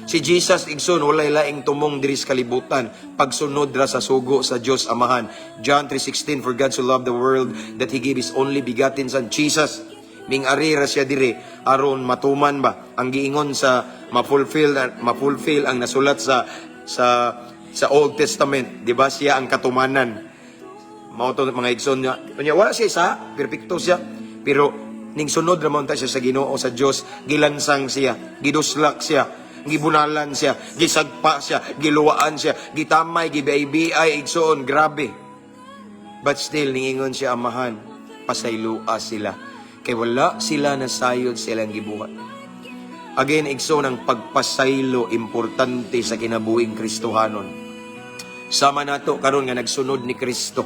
S2: Si Jesus, igsoon, walay laing tumong diri sa kalibutan pagsunod ra sa sugo sa Dios Amahan. John 3:16, "For God so loved the world that He gave His only begotten Son," Jesus. Ming-ari ra siya diri aron matuman ba ang giingon sa ma-fulfill ang nasulat sa Old Testament, di ba? Siya ang katumanan. Mao to, mga igsoon niya. Unya wala siya isa, perpekto siya. Pero ning sunod ra man ta siya sa Ginoo sa Dios, gilansang siya, giduslak siya, gibunalan siya, gisagpa siya, giluwaan siya, gitamay, gibiay-biay, igsoon, grabe. But still, ningingon siya, "Amahan, pasaylua sila. Kay wala sila nasayod sa ilang gibuhat." Again, igsoon, ang pagpasaylo importante sa kinabuhing Kristohanon. Sama nato karon nga nagsunod ni Kristo.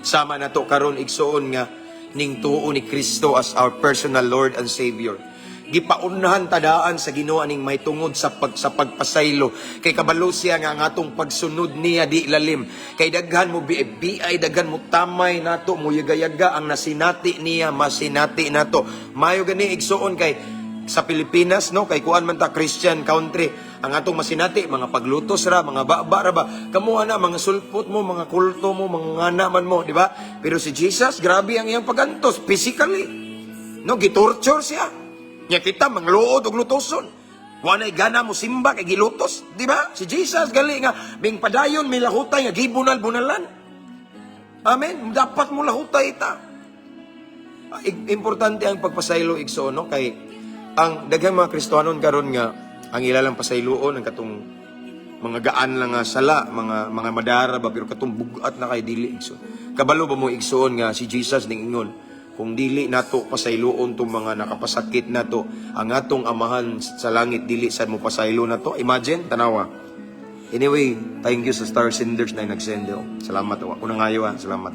S2: Sama nato karon, igsoon, nga ning tuo ni Kristo as our personal Lord and Savior. Gipaunhan tadaan sa Ginoo aning may tungod sa pagpasaylo kay kabalo siya nga ang atong pagsunod niya di lalim. Kay daghan mo biay, daghan mo tamay nato, mo yagayaga ang nasinati niya, masinati nato. Mayo gani, igsuon, kay sa Pilipinas, no, kay kuan man ta, Christian country, ang atong masinati mga paglutos ra, mga baba ra ba kamo ana, mga sulpot mo, mga kulto mo, mga ngana man mo, di ba? Pero si Jesus, grabe ang iyang pagantos physically, no? Gitorture siya. Nya kita mangluod og lutoson. Wa gana mo simba kay gilutos, di ba? Si Jesus gali nga ming padayon milahutay nga gibunal-bunalan. Amen. Dapat mo lahutay ta. Importante ang pagpasaylo, igsoon, no, kay ang daghang mga Kristohanon karon nga ang ilalang pasayloon ang katong mga gaan lang nga sala, mga madara ba, pero katong bugat na kay dili, igsoon. Kabalo ba mo, igsoon, nga si Jesus ning ingon, kung dili nato pasayloon tong mga nakapasakit nato, ang atong Amahan sa langit dili sad mo pasaylo nato? Imagine, tanawa. Anyway, thank you sa Star Senders na nag-send. Oh. Salamat. Oh. Ako na ngayo ah. Salamat.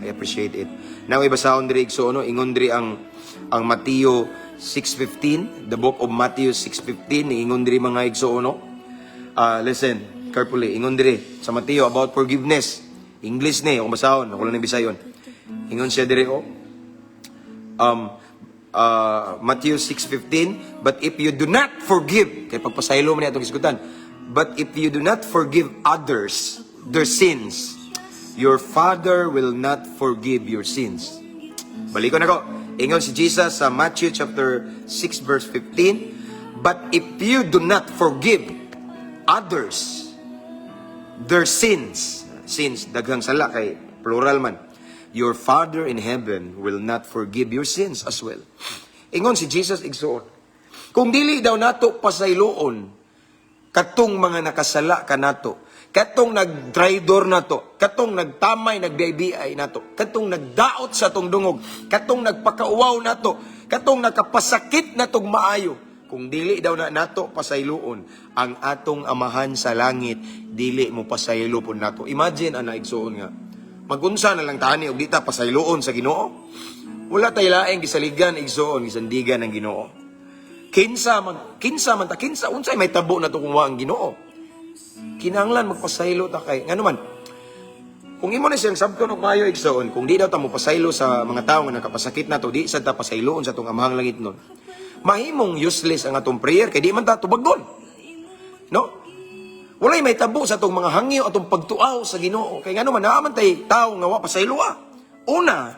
S2: I appreciate it. Now, ibasahon diri, igsoon, no? Ingon diri ang Mateo 6:15, the book of Matthew 6:15, ingon diri, mga igsoon, no? Listen carefully. Ingon diri sa Mateo about forgiveness. English ni, ako basahon, ako lang ni Bisayon. Ingon siya diri oh. Matthew 6:15, "But if you do not forgive," kay pagpasaylo man ni atong isgutan, "but if you do not forgive others their sins, your Father will not forgive your sins." Balikon ako. Ingon si Jesus sa Matthew chapter 6 verse 15, "But if you do not forgive others their sins, sins, daghang sala kay plural man, your Father in heaven will not forgive your sins as well. Ingon si Jesus, igsuon, kung dili daw nato pasayloon katong mga nakasala kanato, katong nagtraidor nato, katong nagtamay, nagbiay nato, katong nagdaot sa atong dungog, katong nagpakauwaw nato, katong nakapasakit natong maayo, kung dili daw na nato pasayloon, ang atong Amahan sa langit dili mo pasaylo pud nato. Imagine ana, igsuon, nga magunsa na lang tani og di ta pasayloon sa Ginoo. Wala tay laing gisaligan, igsuon, gisandigan ng Ginoo. Kinsa man ta, kinsa unsay may tabo na to kung wa ang Ginoo? Kinahanglan magpasaylo ta kay ngano man, kung imo na siyang sabton og maayo, igsoon, kung di daw ta mo pasaylo sa mga tawo nga nakapasakit nato, di sad ta pasayloon sa atong Amahang langit nun. Mahimong useless ang atong prayer kay di man ta tubagon. No? Walay may tabo sa atong mga hangyo, atong pagtuaw sa Ginoo. Kay ngano man, naa man tay tawo nga wa pasayloa. Una,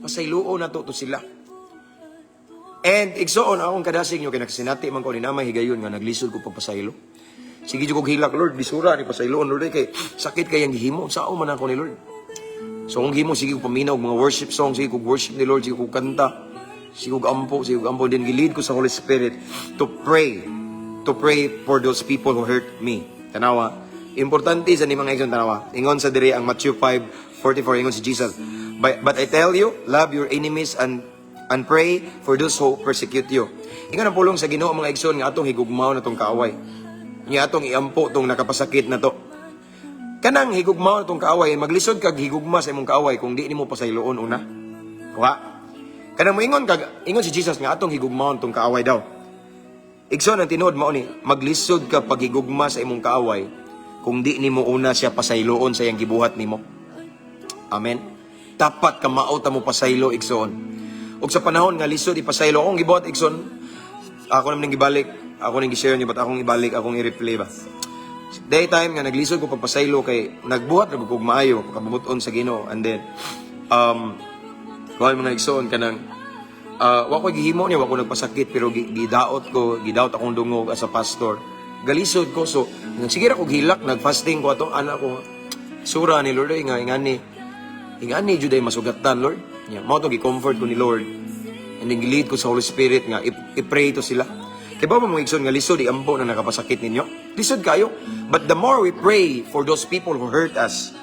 S2: pasayloon nato to sila. And igsoon, akong kadasig nyo kay nagsinati man ko ni namay higayon nga naglisod ko pagpasaylo. Sige jud kog hilak, "Lord, lisura ni pasayloon, Lord, eh, kay sakit kay ang gihimo sao man ako ni Lord." So kung gihimo, sige ko paminaw og mga worship songs, sige ko worship ni Lord, sige ko kanta, sige ko ampo, sige ko ampo, then gilid ko sa Holy Spirit to pray for those people who hurt me. Tanawa. Importante sa ni mga igsoon, tanawa. Ingon sa diri ang Matthew 5:44, ingon si Jesus, "But I tell you, love your enemies and pray for those who persecute you." Ingon ang pulong sa Ginoo, mga igsoon, nga atong higugmaon natong kaaway. Nga atong iampo tong nakapasakit na to. Kanang higugmaon natong kaaway, maglisod kag higugma sa imong kaaway kung di nimo pasayloon una. Kuha. Kanang moingon kag, ingon si Jesus nga atong higugmaon tong kaaway daw. Igsoon, ang tinuod mao ni, maglisod ka paghigugma sa imong kaaway kung di nimo una siya pasayloon sa iyang gibuhat nimo. Amen. Dapat ka mao ta mo pasaylo, igsoon. Ug sa panahon nga lisod ipasaylo akong gibuhat, igsoon, ako naman ning gibalik, ako ning gi-share niyo, but akong ibalik, akong i-replay ba. Daytime nga naglisod ko pagpasaylo kay nagbuhat ra kog maayo kabubut-on sa Ginoo, and then kuan, mga igsoon, kanang wa ko gihimo niya, wa ko nagpasakit, pero gidaot ko, gidaot akong dungog as a pastor. Galisod ko, so sige ra ko hilak, nagfasting ko atong anak ko. Sura ni Lord ay nga ingani. Ingani jud ay masugatan, Lord. Yeah, mao to gi-comfort ko ni Lord. And then gilead ko sa Holy Spirit nga i-pray to sila. Kay ba mo, mga igsoon, nga lisod iampo na nakapasakit ninyo? Lisod kayo. But the more we pray for those people who hurt us,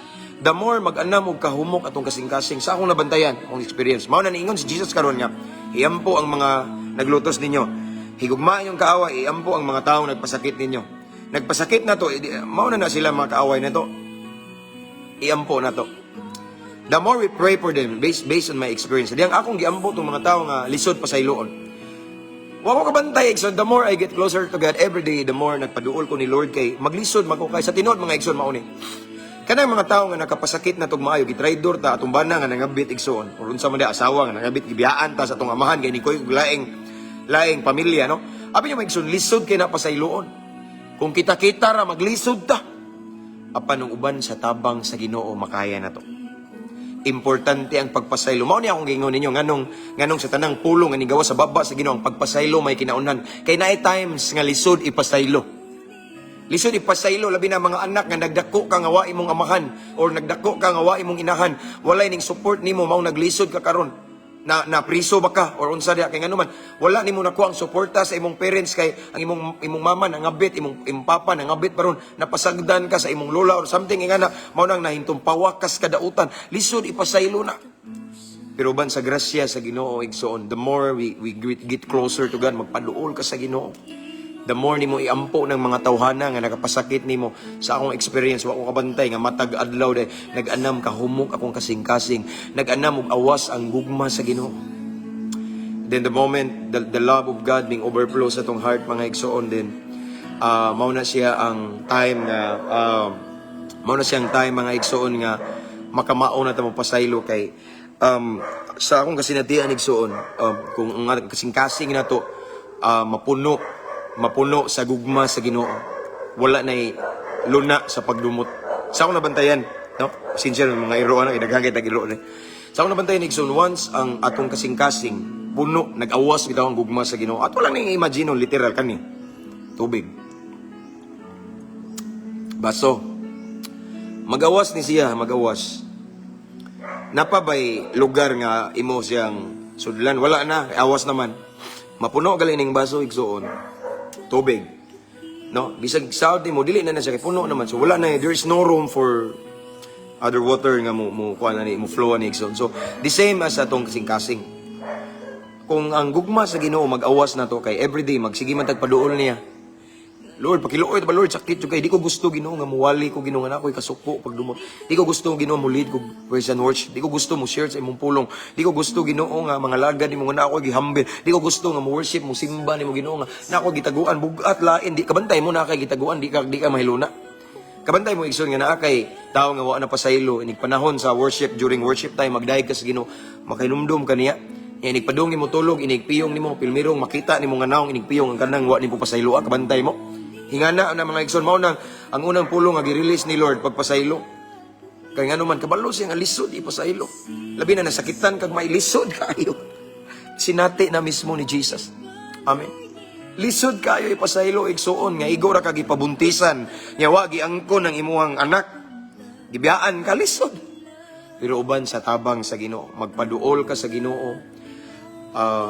S2: the more mag-anam og kahumok atong kasing-kasing. Sa akong nabantayan, akong experience. Mao na niingon si Jesus karon nga, iampo ang mga naglutos ninyo. Higugmaan yung kaaway, iampo ang mga taong nagpasakit ninyo. Nagpasakit na to, mao na na sila mga kaaway na to. Iampo na to. The more we pray for them, based on my experience, di ang akong giampo tong mga tao nga lisod pasayloon. Wa ko kabantay, igsoon, the more I get closer to God every day, the more nagpaduol ko ni Lord kay maglisod man ko kay sa tinuod, mga igsoon, mao ni. Kanang mga tao nga nakapasakit na tog maayo, gitraidor ta, atong bana nga nangabit, igsoon, or unsa man di asawa nga nangabit, gibiyaan ta sa atong amahan kay ni koy og laing laing pamilya, no? Abi niyo, mga igsoon, lisod kay na pasayloon. Kung kita-kita ra maglisod ta. Apan ang uban sa tabang sa Ginoo, makaya na to. Importante ang pagpasaylo. Mao ni akong giingon ninyo nganong nganong sa tanang pulong nga nigawa sa baba sa Ginoo, ang pagpasaylo may kinaunhan. Kay naay times nga lisod ipasaylo. Lisod ipasaylo, labi na mga anak nga nagdako ka nga wa imong amahan or nagdako ka nga wa imong inahan, walay ning support nimo, mao naglisod ka karon. Na na priso ba ka or unsa diha, kay ngano man wala nimo nakuha ang suporta sa imong parents, kay ang imong imong mama nangabit, imong imong papa nangabit pa ron, napasagdan ka sa imong lola or something nga na mao nang nahintumpawakas kadautan, lisod ipasaylo na. Pero ban sa grasya sa Ginoo, igsoon, the more we get closer to God, magpaduol ka sa Ginoo, the more nimo iampo ng mga tawhana nga nakapasakit nimo. Sa akong experience, wa ko kabantay nga matag adlaw day nag-anam kahumok akong kasing-kasing, nag-anam og awas ang gugma sa Ginoo. Then the moment the love of God being overflow sa atong heart, mga igsoon, then mao na siyang time, mga igsoon, nga makamao na ta mo pasaylo kay sa akong kasinatian, igsoon, kung ang kasing-kasing nato mapuno mapuno sa gugma sa Ginoo, wala nay luna sa pagdumot. Sa akong nabantayan, no, sincere, mga iro na daghan kay tag-iro ni. Sa akong nabantayan, igsoon, once ang atong kasing-kasing puno, nag-awas bitaw ang gugma sa Ginoo, at wala nang imagine literal kani tubig. Baso. Magawas ni siya, magawas. Naa pa bay lugar nga imo siyang sudlan? Wala na, awas naman. Mapuno gali ning baso, igsuon. Tubig. No, bisag saud nimo, dili na na siya kay puno naman. So wala na, there is no room for other water nga mo kuan na ni mo flow ni, igsoon. So the same as atong kasing-kasing. Kung ang gugma sa Ginoo mag-awas na to kay everyday magsige man tag paduol niya. Lord, pakiluoy ba, Lord, sakit jud kay di ko gusto, Ginoo, nga muwali ko, Ginoo, nga na ako'y kasuko pag dumot. Di ko gusto, Ginoo, mo lead ko praise and worship. Di ko gusto mo share sa imong pulong. Di ko gusto, Ginoo, nga mga lagad nimo nga na ako'y gihambin. Di ko gusto nga mo worship, mo simba nimo, Ginoo, nga na ako'y gitaguan bugat lain. Di kabantay mo na kay gitaguan, di ka mahiluna. Kabantay mo, igsoon, nga naa kay tao nga wa na pasaylo inig panahon sa worship. During worship time, magdayeg ka sa Ginoo, makahinumdum ka niya. Inig padung nimo tulog, inig piyong nimo, pilmirong makita nimo nga naong inig piyong ang kanang wa nimo pasaylo, kabantay mo. Hingana na, mga igsoon, mao nang ang unang pulong nga gi-release ni Lord, pagpasaylo. Kay ngano man, kabalo siya nga lisod ipasaylo. Labi na nasakitan kag may lisod kaayo. Sinati na mismo ni Jesus. Amen. Lisod kayo ipasaylo, igsuon, nga igo ra kag ipabuntisan, nya wa giangkon ang imuhang anak. Gibiyaan ka, lisod. Pero uban sa tabang sa Ginoo, magpaduol ka sa Ginoo,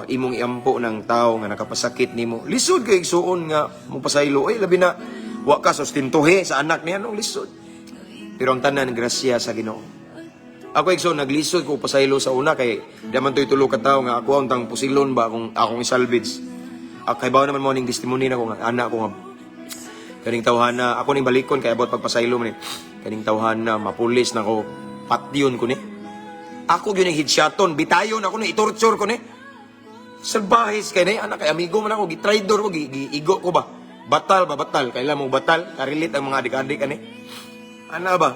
S2: imong iampo ng tao nga nakapasakit nimo. Lisod kay, igsuon, nga mopasaylo, ay labi na wa ka sustintuhe sa anak niya, no, lisod. Pero ang tanan grasya sa Ginoo. Ako, igsoon, naglisod ko pasaylo sa una kay di man to'y tulo ka tawo nga ako ang tang pusilon ba kung akong isalvage. Ak kay naman mo ning testimony na ko nga anak ko nga kaning tawhana ako ning balikon kay about pagpasaylo man ni. Kaning tawhana mapulis na ko, patyon ko ni. Ako gyud ning headshoton, bitayon ako ni, itorture ko ni. Salbahis kay ni anak kay amigo man ako, gitraidor ko, giigo ko ba. Batal ba, batal, kailan mo batal, karelate ang mga adik-adik ani. Ana ba?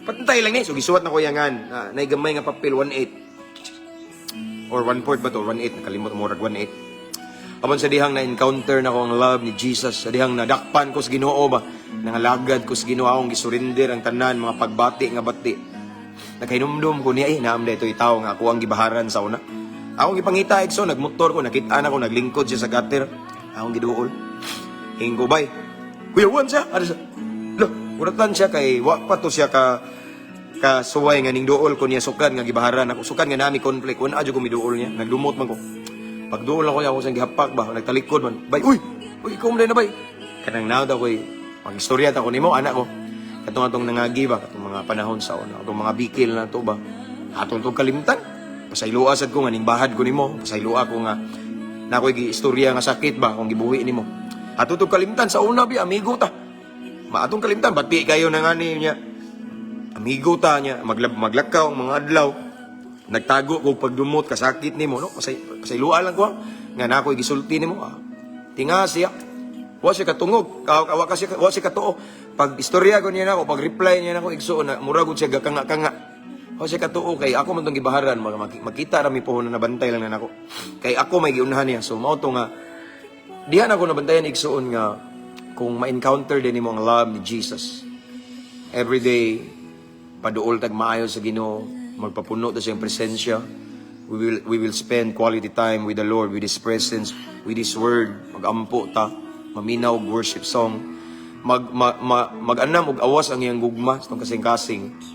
S2: Patay lang ni. So gisuwat na ko yangan. Na, gamay nga papel, 1.8 or 1.4 ba to? 1.8. Nakalimot mo, rag 1.8. Apan sa dihang na-encounter na ko ang love ni Jesus, sa dihang nadakpan ko sa Ginoo ba, nangalagad ko sa Ginoo, akong gisurrender ang tanan, mga pagbati nga bati. Nakahinumdum ko niya, eh, naam na ito tao nga ako ang gibaharan sa una. Akong gipangita, igso, nagmotor ko, nakita na ko, naglingkod siya sa gutter. Akong giduol. Hingko, bay. Kuya Juan siya, ano siya? Lo, uratan siya kay, wa pa to siya ka kasuway nga ning duol ko niya sukad nga gibaharan ako, sukad nga nami conflict wala adyo ko miduol niya. Nagdumot man ko. Pagduol ako niya, ako siyang gihapak ba, nagtalikod man, "Bay, uy, uy, ikaw man na, bay." Kanang now daw koy magistorya ta ko nimo, anak ko, katong atong nangagi ba, katong mga panahon sa una, atong mga bikil na to ba, atong tong kalimtan. Pasayloa sad ko nga ning bahad ko nimo, pasayloa ko nga na ako'y giistorya nga sakit ba kung gibuhi nimo. Ato tong kalimtan sa una bi, amigo ta. Maatong kalimtan, bati kayo na nga niya. Amigo ta niya, maglakaw ang mga adlaw. Nagtago ko pagdumot kasakit nimo, no? Pasayloa lang ko ha. Nga na ako'y gisulti nimo. Ah. Tinga siya. Wa siya katungog, wa ka siya, wa siya katuo. Pag istorya ko niya nako, pag reply niya nako, igsuon na mura gud siya gakanga-kanga. Wa siya katuo kay ako man tong gibaharan, makita ra mi pohon na nabantay lang na nako. Kay ako may giunahan niya. So mao to nga diha na ako nabantayan, igsuon, nga kung ma-encounter din nimo ang love ni Jesus. Every day paduol tag maayo sa Ginoo, magpapuno ta sa iyang presensya. We will spend quality time with the Lord, with His presence, with His word. Magampo ta, maminaw og worship song. Mag ma, ma, mag-anam og awas ang iyang gugma sa tong kasing-kasing.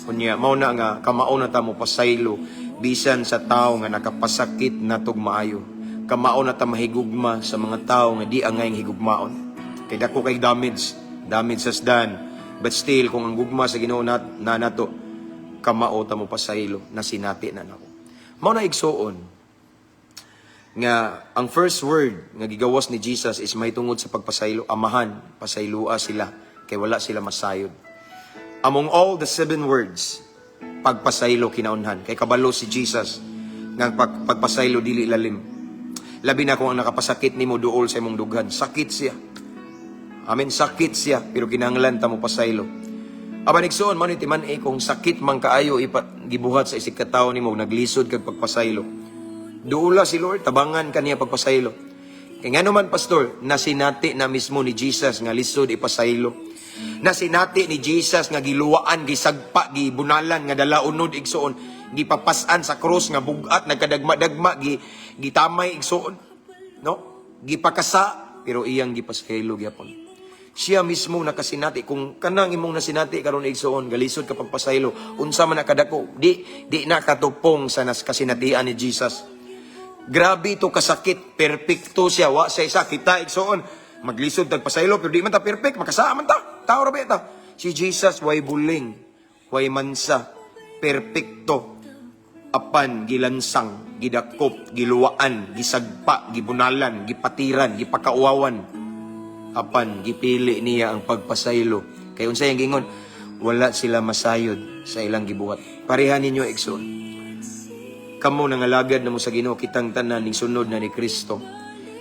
S2: Unya mao na nga kamao na ta mo pasaylo bisan sa tao nga nakapasakit na tog maayo. Kamao na ta mahigugma sa mga tao nga di angay higugmaon. Kay dako kay damage, damage has done. But still, kung ang gugma sa Ginoo na nato, kamao ta mo pasaylo na sinati na nako. Mao na, igsuon, nga ang first word nga gigawas ni Jesus is may tungod sa pagpasaylo: "Amahan, pasayloa sila kay wala sila masayod." Among all the seven words, pagpasaylo kinaunhan kay kabalo si Jesus nga ang pagpasaylo dili lalim. Labi na kung ang nakapasakit nimo duol sa imong dughan, sakit siya. Amen, sakit siya pero kinahanglan ta mo pasaylo. Apan igsuon, man timan eh kung sakit man kaayo ipa, gibuhat sa isig ka tawo nimo, naglisod kag pagpasaylo. Duula si Lord, tabangan ka niya pagpasaylo. Kay ngano man, pastor, nasinati na mismo ni Jesus nga lisod ipasaylo. Nasinati ni Jesus nga giluwaan, gisagpa, gibunalan, nga dala unod, igsuon, gipapas-an sa krus nga bugat, nagkadagma-dagma, gitamay, igsuon. No? Gipakasa, pero iyang gipasaylo gyapon. Siya mismo nakasinati. Kung kanang imong nasinati karon, igsoon, galisod ka pagpasaylo, unsa man na kadako, di na katupong sa nas kasinatian ni Jesus. Grabe ito kasakit, perpekto siya, wa sa isa kita, igsoon. Maglisod tag pasaylo pero di man ta perfect, makasala man ta. Tao ra ba ta? Si Jesus way buling, way mansa, perpekto. Apan gilansang, gidakop, giluwaan, gisagpa, gibunalan, gipatiran, gipakauwawan. Apan gipili niya ang pagpasaylo. Kay unsay ang gingon? Wala sila masayod sa ilang gibuhat. Pareha ninyo, igsoon. Kamo nangalagad na mo sa Ginoo, kitang tanan ning sunod na ni Kristo.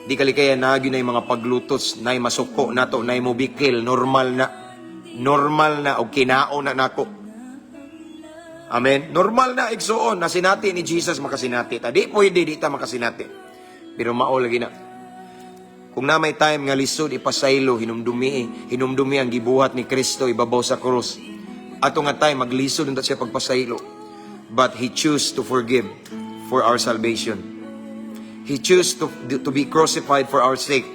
S2: Di kalikaya naa gyud na mga paglutos, nay masuko nato, nay mobikil, normal na. Normal na og kinao na nako. Amen. Normal na, igsuon, nasinati ni Jesus, makasinati ta. Di pwede di ta makasinati. Pero mao lagi na. Kung na may time nga lisod ipasaylo, hinumdumi, hinumdumi ang gibuhat ni Kristo ibabaw sa krus. Ato nga time maglisod unta siya pagpasaylo. But He choose to forgive for our salvation. He choose to be crucified for our sake.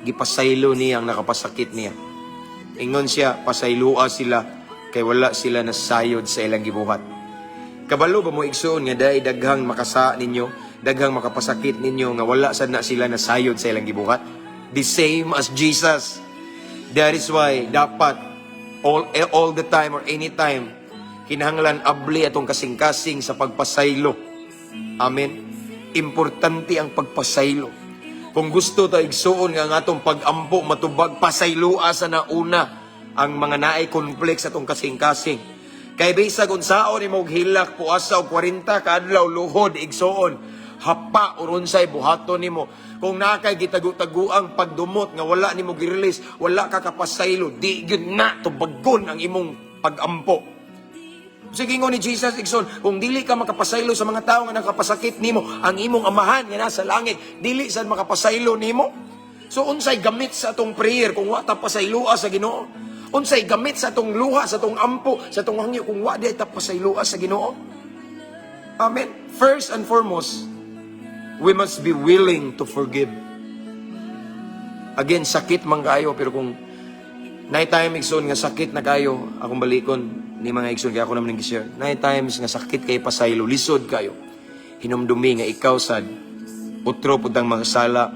S2: Gipasaylo niya ang nakapasakit niya. Ingon siya, "Pasayloa sila kay wala sila nasayod sa ilang gibuhat." Kabalo ba mo, igsoon, nga dahil daghang makasa ninyo, daghang makapasakit ninyo nga wala sad na sila nasayod sa ilang gibuhat? The same as Jesus. That is why dapat all the time or anytime kinahanglan abli atong kasing-kasing sa pagpasaylo. Amen. Importante ang pagpasaylo. Kung gusto ta, igsuon, nga ang atong pag-ampo matubag, pasayloa sa nauna ang mga naay conflict sa atong kasing-kasing. Kay bisag unsaon nimo og hilak, puasa og 40 ka adlaw luhod, igsuon, hapa or unsay buhaton nimo. Kung naa kay gitagu-taguang pagdumot nga wala nimo gi-release, wala ka kapasaylo, di gyud na tubagon ang imong pag-ampo. Sige, ingon ni Jesus, igsoon, kung dili ka makapasaylo sa mga tao nga nakapasakit nimo, ang imong Amahan nga nasa langit, dili sad makapasaylo nimo. So unsay gamit sa atong prayer kung wa ta pasayloa sa Ginoo? Unsay gamit sa atong luha, sa atong ampo, sa atong hangyo kung wa di ta pasayloa sa Ginoo? Amen. First and foremost, we must be willing to forgive. Again, sakit man kayo, pero kung naay time, igsoon, nga sakit na kayo, akong balikon ni mga igsoon, kaya ako naman nang share. Naay times nga sakit kay pasaylo, lisod kayo. Hinumdumi nga ikaw sad, utro pud ang mga sala,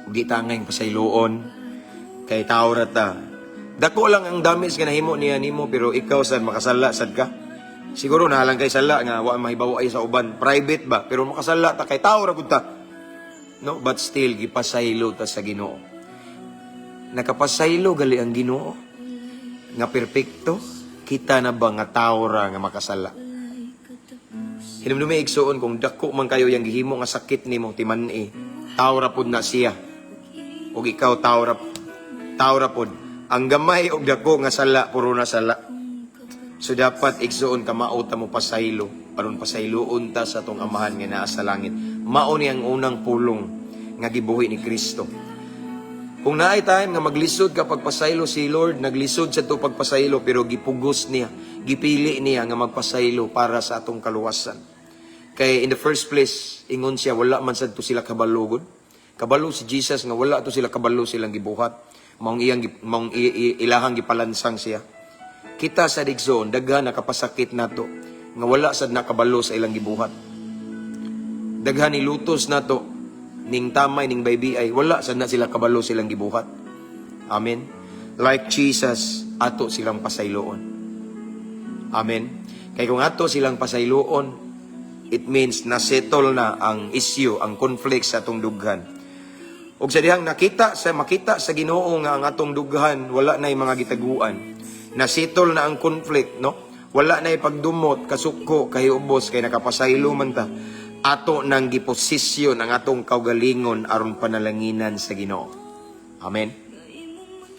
S2: di ta angay pasayloon, kay tao ra ta. Dako lang ang damage nga nahimo niya nimo, pero ikaw sad makasala sad ka. Siguro naa lang kay sala nga wa mahibaw ay sa uban, private ba, pero makasala ta kay tao ra gud ta. No, but still gipasaylo ta sa Ginoo. Nakapasaylo gali ang Ginoo nga perpekto, kita na ba nga tao ra nga makasala? Hinumdumi, igsuon, kung dako man kayo yang gihimo nga sakit nimo, timan-i, tao ra pud na siya. Ug ikaw tao ra pud. Ang gamay og dako nga sala, puro na sala. So dapat, igsuon, kamao ta mo pasaylo aron pasayloon ta sa atong Amahan nga naa sa langit. Mao ni ang unang pulong nga gibuhi ni Kristo. Kung naay time nga maglisod ka pagpasaylo, si Lord naglisod sa to pagpasaylo, pero gipugos niya, gipili niya nga magpasaylo para sa atong kaluwasan. Kay in the first place, ingon siya, wala man sad to sila kabalo gud. Kabalo si Jesus nga wala to sila kabalo silang gibuhat. Maong ilahang gipalansang siya. Kita sa igsoon, daghan nakapasakit nato nga wala sad nakabalo sa ilang gibuhat. Daghan ni lutos nato ning tamay ning baybi ay wala sad na sila kabalo silang gibuhat. Amen. Like Jesus, ato silang pasayloon. Amen. Kay kung ato silang pasayloon, it means na-settle na ang issue, ang conflict sa atong dughan. Ug sa dihang nakita sa makita sa Ginoo nga ang atong dughan wala na mga gitaguan. Na-settle na ang conflict, no? Wala na pagdumot, kasuko, kahiubos kay nakapasaylo man ta. Ato nang giposisyon ang atong kaugalingon aron panalanginan sa Ginoo. Amen.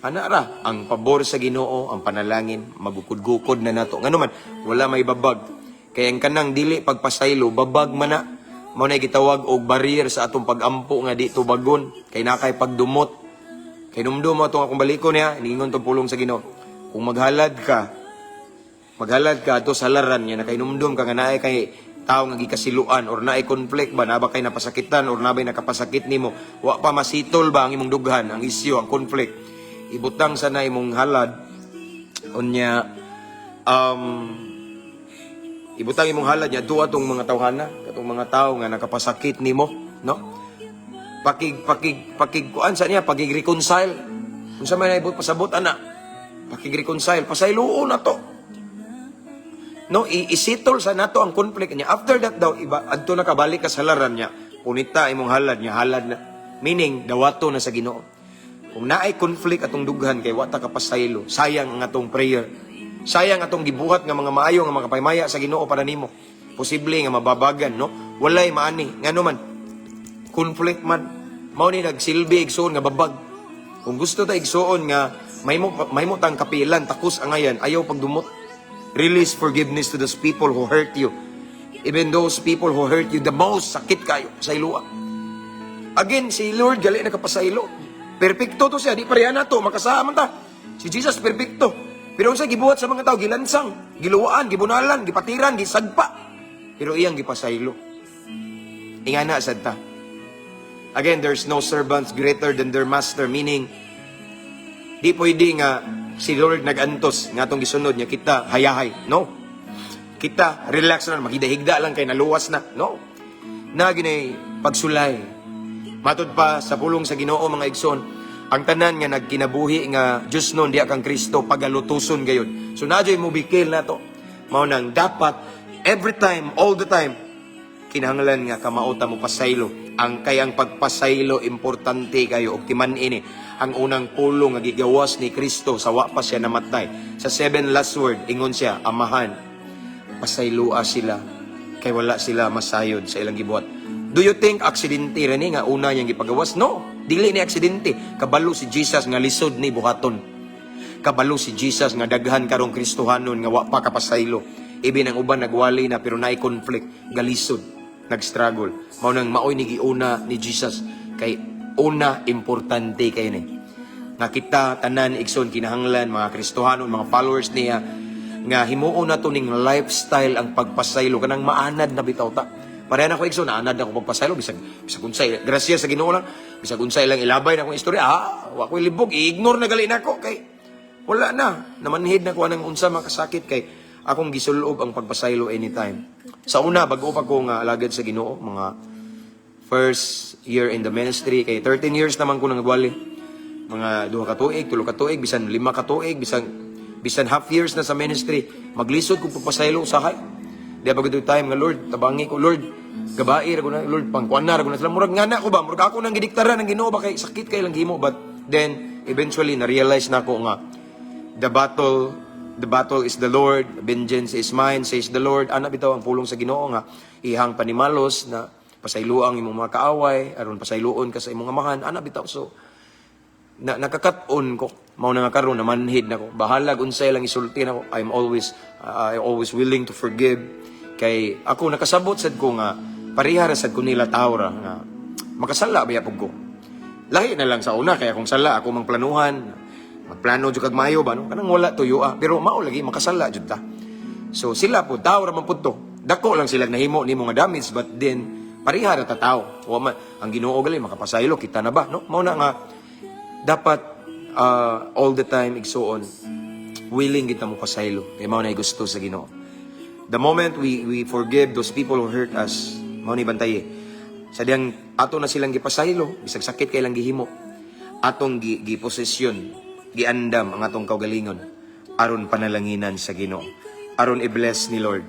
S2: Ana ra ang pabor sa Ginoo, ang panalangin magukod-gukod na nato. Ngano man wala may babag. Kay ang kanang dili pagpasaylo, babag man na. Mao na gitawag og barrier sa atong pagampo nga di tubagon kay naa kay pagdumot. Kay numdum mo atong akong balikon niya, niingon tong pulong sa Ginoo. Kung maghalad ka ato sa halaran niya, nakainumdum ka nga naay kay tao nga gikasiluan or naay conflict ba, naa ba kay napasakitan or naa bay nakapasakit nimo, wa pa masitol ba ang imong dughan, ang issue, ang conflict. Ibutang sa na imong halad unya, ibutang imong halad niya duwa tong mga tawhana, katong mga tawo nga nakapasakit nimo, no? Pakig pakig pakig kuan sa niya, pakig-reconcile. Unsa man ibot pasabot ana? Pakig-reconcile, pasayloon na to. No, isettle sa nato ang conflict niya. After that daw, iba adto na kabalik ka sa halaran niya. Punita imong halad niya, halad na. Meaning, dawato na sa Ginoo. Kung naay conflict atong dughan kay wa ta kapasaylo, sayang ang atong prayer. Sayang atong gibuhat nga mga maayo nga makapaymaya sa Ginoo para nimo. Posible nga mababagan, no? Walay maani. Ngano man? Conflict man. Mao ni nagsilbi, igsuon, nga babag. Kung gusto ta, igsuon, nga mahimo tang kapilan takos angayan, ayaw pagdumot. Release forgiveness to those people who hurt you. Even those people who hurt you the most, sakit kayo sa ilua. Again, si Lord gali nakapasaylo. Perpekto to siya, di pareha na to, makasama ta. Si Jesus perpekto. Pero unsa gibuhat sa mga tao, gilansang, giluwaan, gibunalan, gipatiran, gisagpa. Pero iyang gipasaylo. Ingana sad ta. Again, there's no servants greater than their master, meaning di pwede nga si Lord nagantos nga atong gisunod niya kita hayahay. No. Kita relax na, maghigda-higda lang kay naluwas na. No. Na ginay pagsulay. Matud pa sa pulong sa Ginoo, mga igsoon, ang tanan nga nagkinabuhi nga Diyos nun diya kang Kristo pagalutuson gayud. So na mo bikil na to. Mao nang dapat every time, all the time, kinahanglan nga kamao ta mo pasaylo. Ang kay ang pagpasaylo importante kayo og timan ini ang unang pulong nga gigawas ni Kristo sa wa pa siya namatay. Sa seven last word, ingon siya, "Amahan, pasayloa sila kay wala sila masayod sa ilang gibuhat." Do you think aksidente ra ni nga una niyang gipagawas? No, dili ni aksidente. Kabalo si Jesus nga lisod ni buhaton. Kabalo si Jesus nga daghan karong Kristohanon nga wa pa kapasaylo. Ibin ang uban nagwali na pero naay conflict, galisod, nag-struggle. Mao nang maoy ni giuna ni Jesus kay una importante kay ni. Nga kita tanan, igsoon, kinahanglan mga Kristohanon, mga followers niya nga himuon na to ning lifestyle ang pagpasaylo, kanang maanad na bitaw ta. Pareha na ko, igsoon, naanad na ako pagpasaylo bisag unsay, grasya sa Ginoo lang, bisag unsay lang ilabay na akong istorya, wa ko'y libog, i-ignore na gali nako kay wala na, namanhid na ko anang unsa makasakit kay akong gisulob ang pagpasaylo anytime. Sa una, bago pa ko nga alagad sa Ginoo, mga first year in the ministry, kay 13 years naman ko nagwali. Mga 2 ka tuig, 3 ka tuig, bisan 5 ka tuig, bisan bisan half years na sa ministry, maglisod kong pagpasaylo usahay. Di ba gud time nga, "Lord, tabangi ko, Lord, gabai ra ko na, Lord, pangkuan na ra ko na sila." Murag nga na ko ba, murag ako nang gidiktara ng Ginoo ba kay sakit kay lang gihimo. But then eventually na realize na ako nga the battle is the Lord, vengeance is mine, says the Lord. Ana bitaw ang pulong sa Ginoo nga ihang panimalos na pasayloang imong mga kaaway aron pasayloon ka sa imong amahan, ana bitaw. So na nakakat-on ko, mao na nga karon namanhid na ko, bahalag unsay lang isulti nako, I always willing to forgive kay ako nakasabot sad ko nga pareha ra sad ko nila, tao ra nga makasala baya pug ko. Lahi na lang sa una kay akong sala ako mang planuhan, magplano jud kag maayo ba, no? Kanang wala tuyo ah, pero mao lagi makasala jud ta. So sila po, tao ra man pud to. Dako lang sila nahimo nimo nga damage, but then pareha ra ta tao. Wa man ang Ginoo gali makapasaylo, kita na ba, no? Mao na nga dapat all the time, igsuon, willing kita mo pasaylo kay mao na gusto sa Ginoo. The moment we forgive those people who hurt us, mao ni bantay sa diyang ato na silang gipasaylo, bisag sakit kay lang gihimo, atong giposesyon, giandam ang atong kaugalingon aron panalanginan sa Ginoo, aron i-bless ni Lord.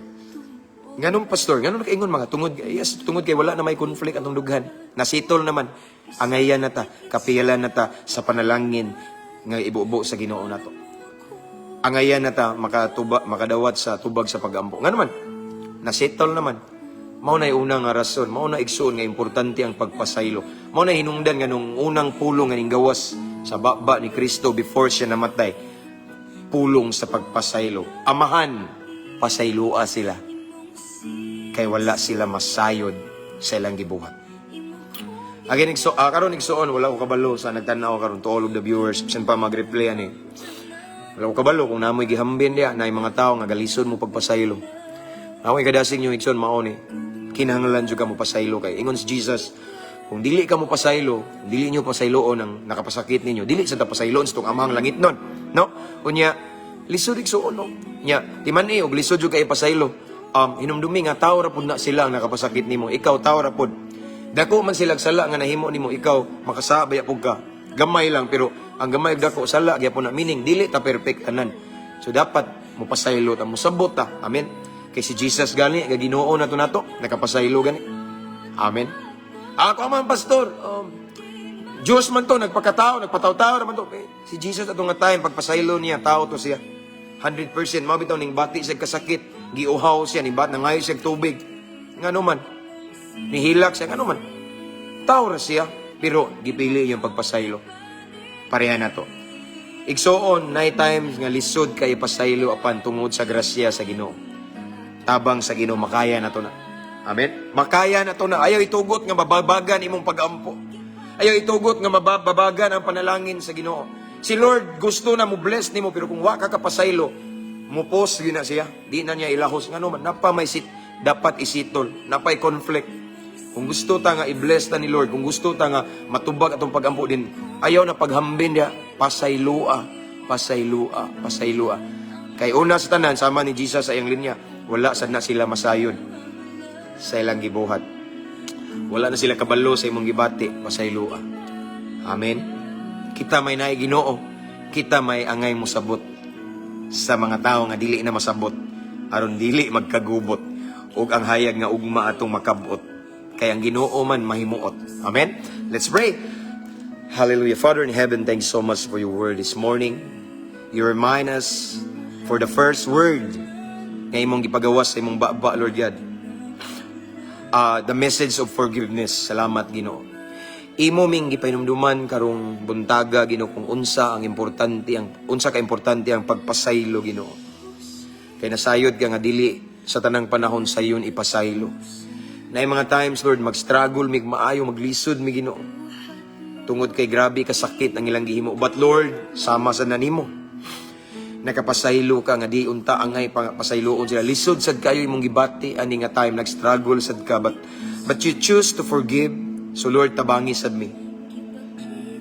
S2: Nganong, pastor, nganong nakaingon mga tungod, yes, tungod kay wala na may conflict atong dughan. Nasitol naman. Angayan na ta, kapiyalan na ta sa panalangin nga ibubo sa Ginoo nato. Angayan na ta makatuba, makadawat sa tubag sa pagampo. Ngano man, nasettle naman. Mao na una nga rason, mao na, igsuon, nga importante ang pagpasaylo. Mao na hinungdan nga nung unang pulong nga ninggawas sa baba ni Kristo before siya namatay, pulong sa pagpasaylo. "Amahan, pasayloa sila kay wala sila masayod sa ilang gibuhat." Again, karon, igsuon, wala ko kabalo sa nagtanaw karon, to all of the viewers, bisan pa mag-replay ani. Wala ko kabalo kung namoy gihambin diya na mga tao nga galisod mo pagpasaylo. Ako ikadasig niyo, igsoon, mao ni. Kinahanglan jud ka mo pasaylo kay ingon si Jesus, Kung dili ka mo pasaylo, dili nyo pasayloon ang nakapasakit ninyo, dili sa ta pasayloon sa atong Amahang langitnon, no? Unya, lisod igsuon, no? Nya, timan-i og lisod jud kay pasaylo. Hinumdumi nga tao ra pud na sila ang nakapasakit nimo. Ikaw tao ra pud. Dako man sila sala nga nahimo nimo, ikaw makasaba pud ka. Gamay lang, pero ang gamay ug dako sala gyapon na, meaning dili ta perfect tanan. So dapat mopasaylo ta, mosabot ta. Amen. Kay si Jesus gani, nga Ginoo nato nato, nakapasaylo gani. Amen. Ako man, pastor, Diyos man to, nagpakatao, nagpataw-tao naman to. Eh, si Jesus atong nga time, pagpasaylo niya, tao to siya. 100%, mao bitaw ning bati siya kasakit, giuhaw siya, ning bat nangayo siya tubig. Ngano man, nihilak siya, ngano man. Tao ra siya, pero gipili yung pagpasaylo. Pareha na to. Igsuon, naay times nga lisod kay pasaylo, apan tungod sa grasya sa Ginoo, tabang sa Ginoo, makaya na to na. Amen? Makaya na to na. Ayaw itugot nga mababagan imong pag-ampo. Ayaw itugot nga mababagan ang panalangin sa Ginoo. Si Lord gusto na mo bless nimo, pero kung wa ka kapasaylo, mupos gyud na siya. Di na niya ilahos, ngano man napa may sit dapat i-settle, napay conflict. Kung gusto ta nga i-bless ta ni Lord, kung gusto ta nga matubag atong pagampo din, ayaw na paghambin dia, pasayloa, pasayloa, pasayloa. Kay una sa tanan, sama ni Jesus sa iyang linya, wala sad na sila masayod sa ilang gibuhat. Wala na sila kabalo sa imong gibati, pasayloa. Amen. Kita may naay Ginoo, kita may angay mosabot sa mga tao nga dili na masabot aron dili magkagubot ug ang hayag nga ugma atong makabot, kay ang Ginoo man mahimuot. Amen. Let's pray. Hallelujah. Father in heaven, thank you so much for your word this morning. You remind us for the first word nga imong gipagawas sa imong baba, Lord God, the message of forgiveness. Salamat, Ginoo. Imo ming gipahinumduman karong buntaga, Ginoo, kung unsa ang importante, ang unsa ka importante ang pagpasaylo, Ginoo. Kay nasayod ka nga dili sa tanang panahon sayon ipasaylo. Naay mga times, Lord, mag-struggle mig maayo, maglisod mi, Ginoo. Tungod kay grabe kasakit ang ilang gihimo. But Lord, sama sa nanimo. Nakapasaylo ka nga di unta angay pasayloon sila. Lisod sad kayo imong gibati ani nga time, nag-struggle sad ka, but you choose to forgive. So Lord, tabangi sad mi.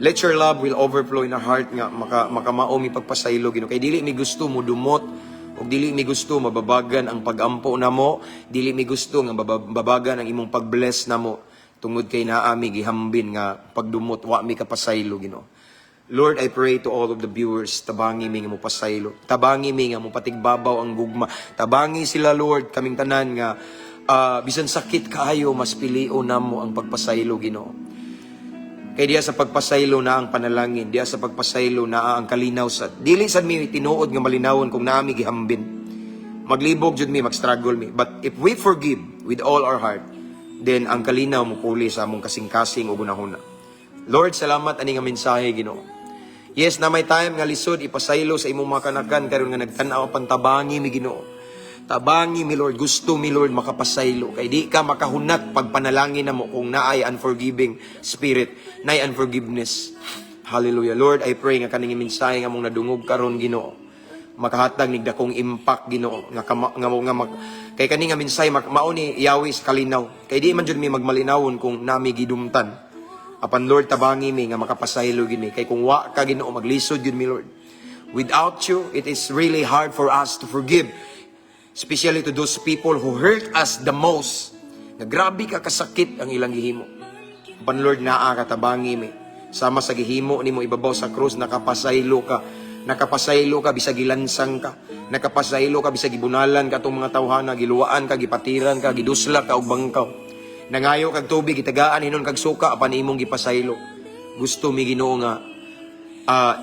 S2: Let your love will overflow in our heart nga makamao mi pagpasaylo, Ginoo. Kay dili mi gusto mo dumot ug dili mi gusto mababagan ang pagampo namo, dili mi gusto nga babagan ang imong pagbless namo tungod kay naa mi gihambin nga pagdumot, wa mi kapasaylo, Ginoo. Lord, I pray to all of the viewers, tabangi mi nga mo pasaylo. Tabangi mi nga mo patigbabaw ang gugma. Tabangi sila, Lord, kaming tanan nga bisan sakit kaayo, mas pilio namo ang pagpasaylo, Ginoo. Kay diya sa pagpasaylo na ang panalangin, diya sa pagpasaylo na ang kalinaw sa dili sad mi tinuod nga malinawon kung naa mi gihambin. Maglibog jud mi, mag-struggle mi. But if we forgive with all our heart, then ang kalinaw mo puli sa among kasing-kasing ug hunahuna. Lord, salamat ani nga mensahe, Ginoo. Yes, na may time nga lisod ipasaylo sa imong mga kanakan karon nga nagtan-aw, apan tabangi mi, Ginoo. Tabangi mi, Lord, gusto mi, Lord, makapasaylo. Kay di ka makahunat pagpanalangin namo kung naay unforgiving spirit, naay unforgiveness. Hallelujah. Lord, I pray nga kaning mensahe nga among nadungog karon, Ginoo, makahatag nig dakong impact, Ginoo, nga kama, nga, nga mag, kay kani nga mensahe mao ni yawi sa kalinaw. Kay di man jud mi magmalinawon kung nami gidumtan. Apan Lord, tabangi mi nga makapasaylo gid mi. Kay kung wa ka, Ginoo, maglisod gyud mi, Lord. Without you, it is really hard for us to forgive, especially to those people who hurt us the most. Nga grabe ka kasakit ang ilang gihimo. Apan Lord, naa ka, tabangi mi. Sama sa gihimo nimo ibabaw sa krus, nakapasaylo ka. Nakapasaylo ka bisag gilansang ka. Nakapasaylo ka bisag gibunalan ka atong mga tawhana, giluwaan ka, gipatiran ka, gidusla ka og bangkaw. Nangayo kag tubig, gitagaan hinon kag suka, apan imong gipasaylo. Gusto mi, Ginoo, nga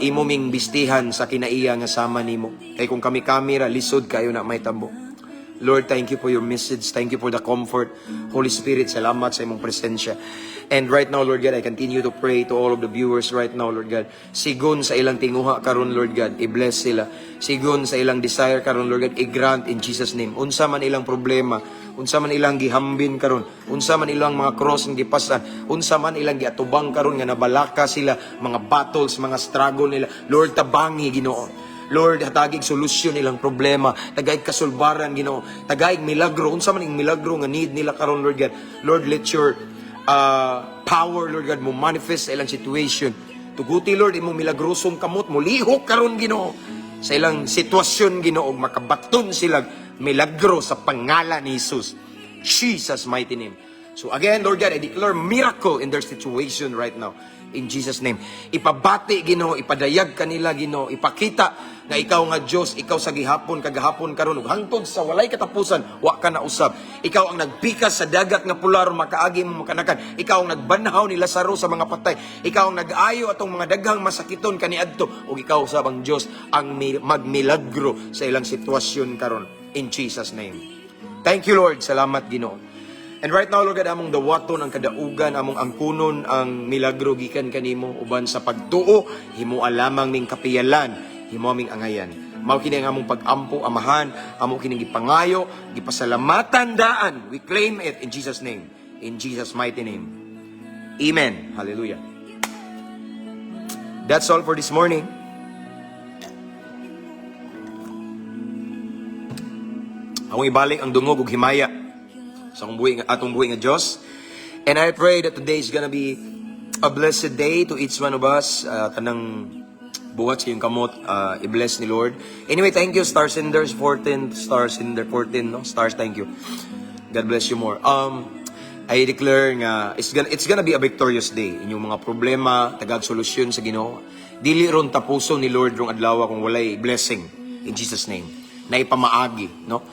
S2: imo ming bistihan sa kinaiya nga sama nimo. Kay kung kami kamera, lisod kayo na may tambo. Lord, thank you for your message. Thank you for the comfort. Holy Spirit, salamat sa imong presensya. And right now, Lord God, I continue to pray to all of the viewers right now, Lord God. Sigon sa ilang tinguha karon, Lord God, i-bless sila. Sigon sa ilang desire karon, Lord God, i-grant in Jesus' name. Unsa man ilang problema, unsa man ilang gihambin karon, unsa man ilang mga cross nga gipasan, unsa man ilang giatubang karon nga nabalaka sila, mga battles, mga struggle nila. Lord, tabangi, Ginoo. Lord, hatagig solusyon ilang problema, tagaig kasulbaran, Ginoo, tagaig milagro, unsa man ing milagro nga need nila karon, Lord God. Lord, let your power, Lord God, mo manifest sa ilang situation. Tuguti, Lord, imong milagrosong kamot mo lihok karon, Ginoo, sa ilang sitwasyon, Ginoo, ug makabaton sila milagro sa pangalan ni Jesus. Jesus' mighty name. So again, Lord God, I declare miracle in their situation right now. In Jesus' name. Ipabati, Ginoo, ipadayag kanila, Ginoo, ipakita nga ikaw nga Dios, ikaw sa gihapon, kagahapon, karon ug hangtod sa walay katapusan, wa ka na usab. Ikaw ang nagpikas sa Dagat nga Pula aron makaagi imong mga kanakan. Ikaw ang nagbanhaw ni Lazaro sa mga patay. Ikaw ang nag-ayo atong mga daghang masakiton kaniadto ug ikaw usab ang Dios ang magmilagro sa ilang sitwasyon karon, in Jesus' name. Thank you, Lord. Salamat, Ginoo. And right now, Lord God, among dawaton ang kadaugan, among angkunon ang milagro gikan kanimo uban sa pagtuo, himoa lamang ning kapiyalan, himo aming angayan. Mao kini ang among pag-ampo, Amahan, amo kining gipangayo, gipasalamatan daan. We claim it in Jesus' name. In Jesus' mighty name. Amen. Hallelujah. That's all for this morning. Akong ibalik ang dungog ug himaya sa akong buhi, atong buhi nga Dios. And I pray that today is gonna be a blessed day to each one of us. Tanang buhat sa iyong kamot, i-bless ni Lord. Anyway, thank you, Star Senders, 14, Star Sender, 14, no? Stars, thank you. God bless you more. I declare nga it's gonna be a victorious day. Inyong mga problema, tagag solusyon sa Ginoo. Dili ron tapuson ni Lord rong adlaw kung walay blessing, in Jesus' name. Na ipamaagi, no?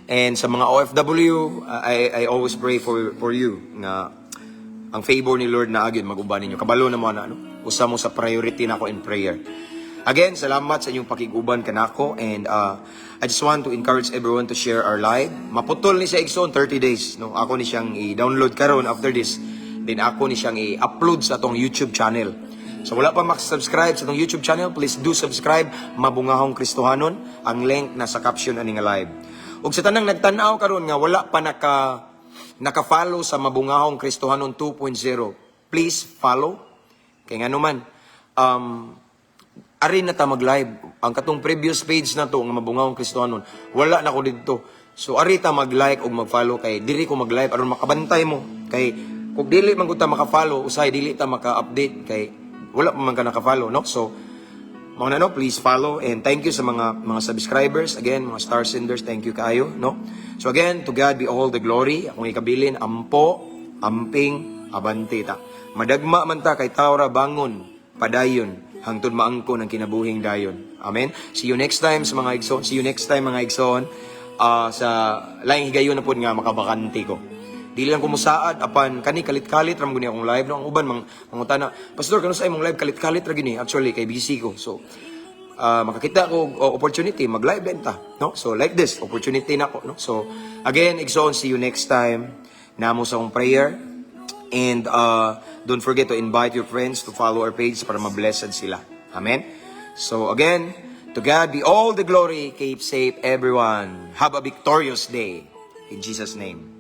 S2: And sa mga OFW, I always pray for you nga ang favor ni Lord na agad mag-uban ninyo. Kabalo na mo na, no? Usa mo sa priority nako in prayer. Again, salamat sa inyong pakig-uban kanako and I just want to encourage everyone to share our live. Maputol ni sa igsoon 30 days, no? Ako ni siyang i-download karon after this. Then ako ni siyang i-upload sa atong YouTube channel. So wala pa mak-subscribe sa atong YouTube channel, please do subscribe, Mabungahong Kristohanon. Ang link nasa caption ani nga live. Ug sa tanang nagtan-aw karon nga wala pa naka-follow sa Mabungahong Kristohanon 2.0, please follow. Kay ngano man, ari na ta mag-live. Ang katong previous page na to nga Mabungahong Kristohanon, wala na ko didto. So ari ta mag-like ug mag-follow kay diri ko mag-live aron makabantay mo. Kay kung dili man gud ta maka-follow, usahay dili ta maka-update kay wala pa man ka naka-follow, no? So mao na, no, please follow and thank you sa mga subscribers again, mga star senders, thank you kaayo, no? So again, to God be all the glory. Akong ikabilin, ampo, amping, abante ta. Madagma man ta kay tawra bangon, padayon hangtod maangkon ang kinabuhing dayon. Amen. See you next time sa mga igsoon. See you next time, mga igsoon. Sa laing higayon na pod nga makabakante ko. Dili lang ko musaad apan kani kalit-kalit ra man guni akong live, no? Ang uban mang mangutana, "Pastor, kano sa imong live kalit-kalit ra gini?" Actually kay busy ko. So makakita ko og opportunity, mag-live din ta, no? So like this, opportunity na ko, no? So again, igsoon, see you next time. Namo sa akong prayer and don't forget to invite your friends to follow our page para ma-blessed sila. Amen. So again, to God be all the glory. Keep safe, everyone. Have a victorious day in Jesus' name.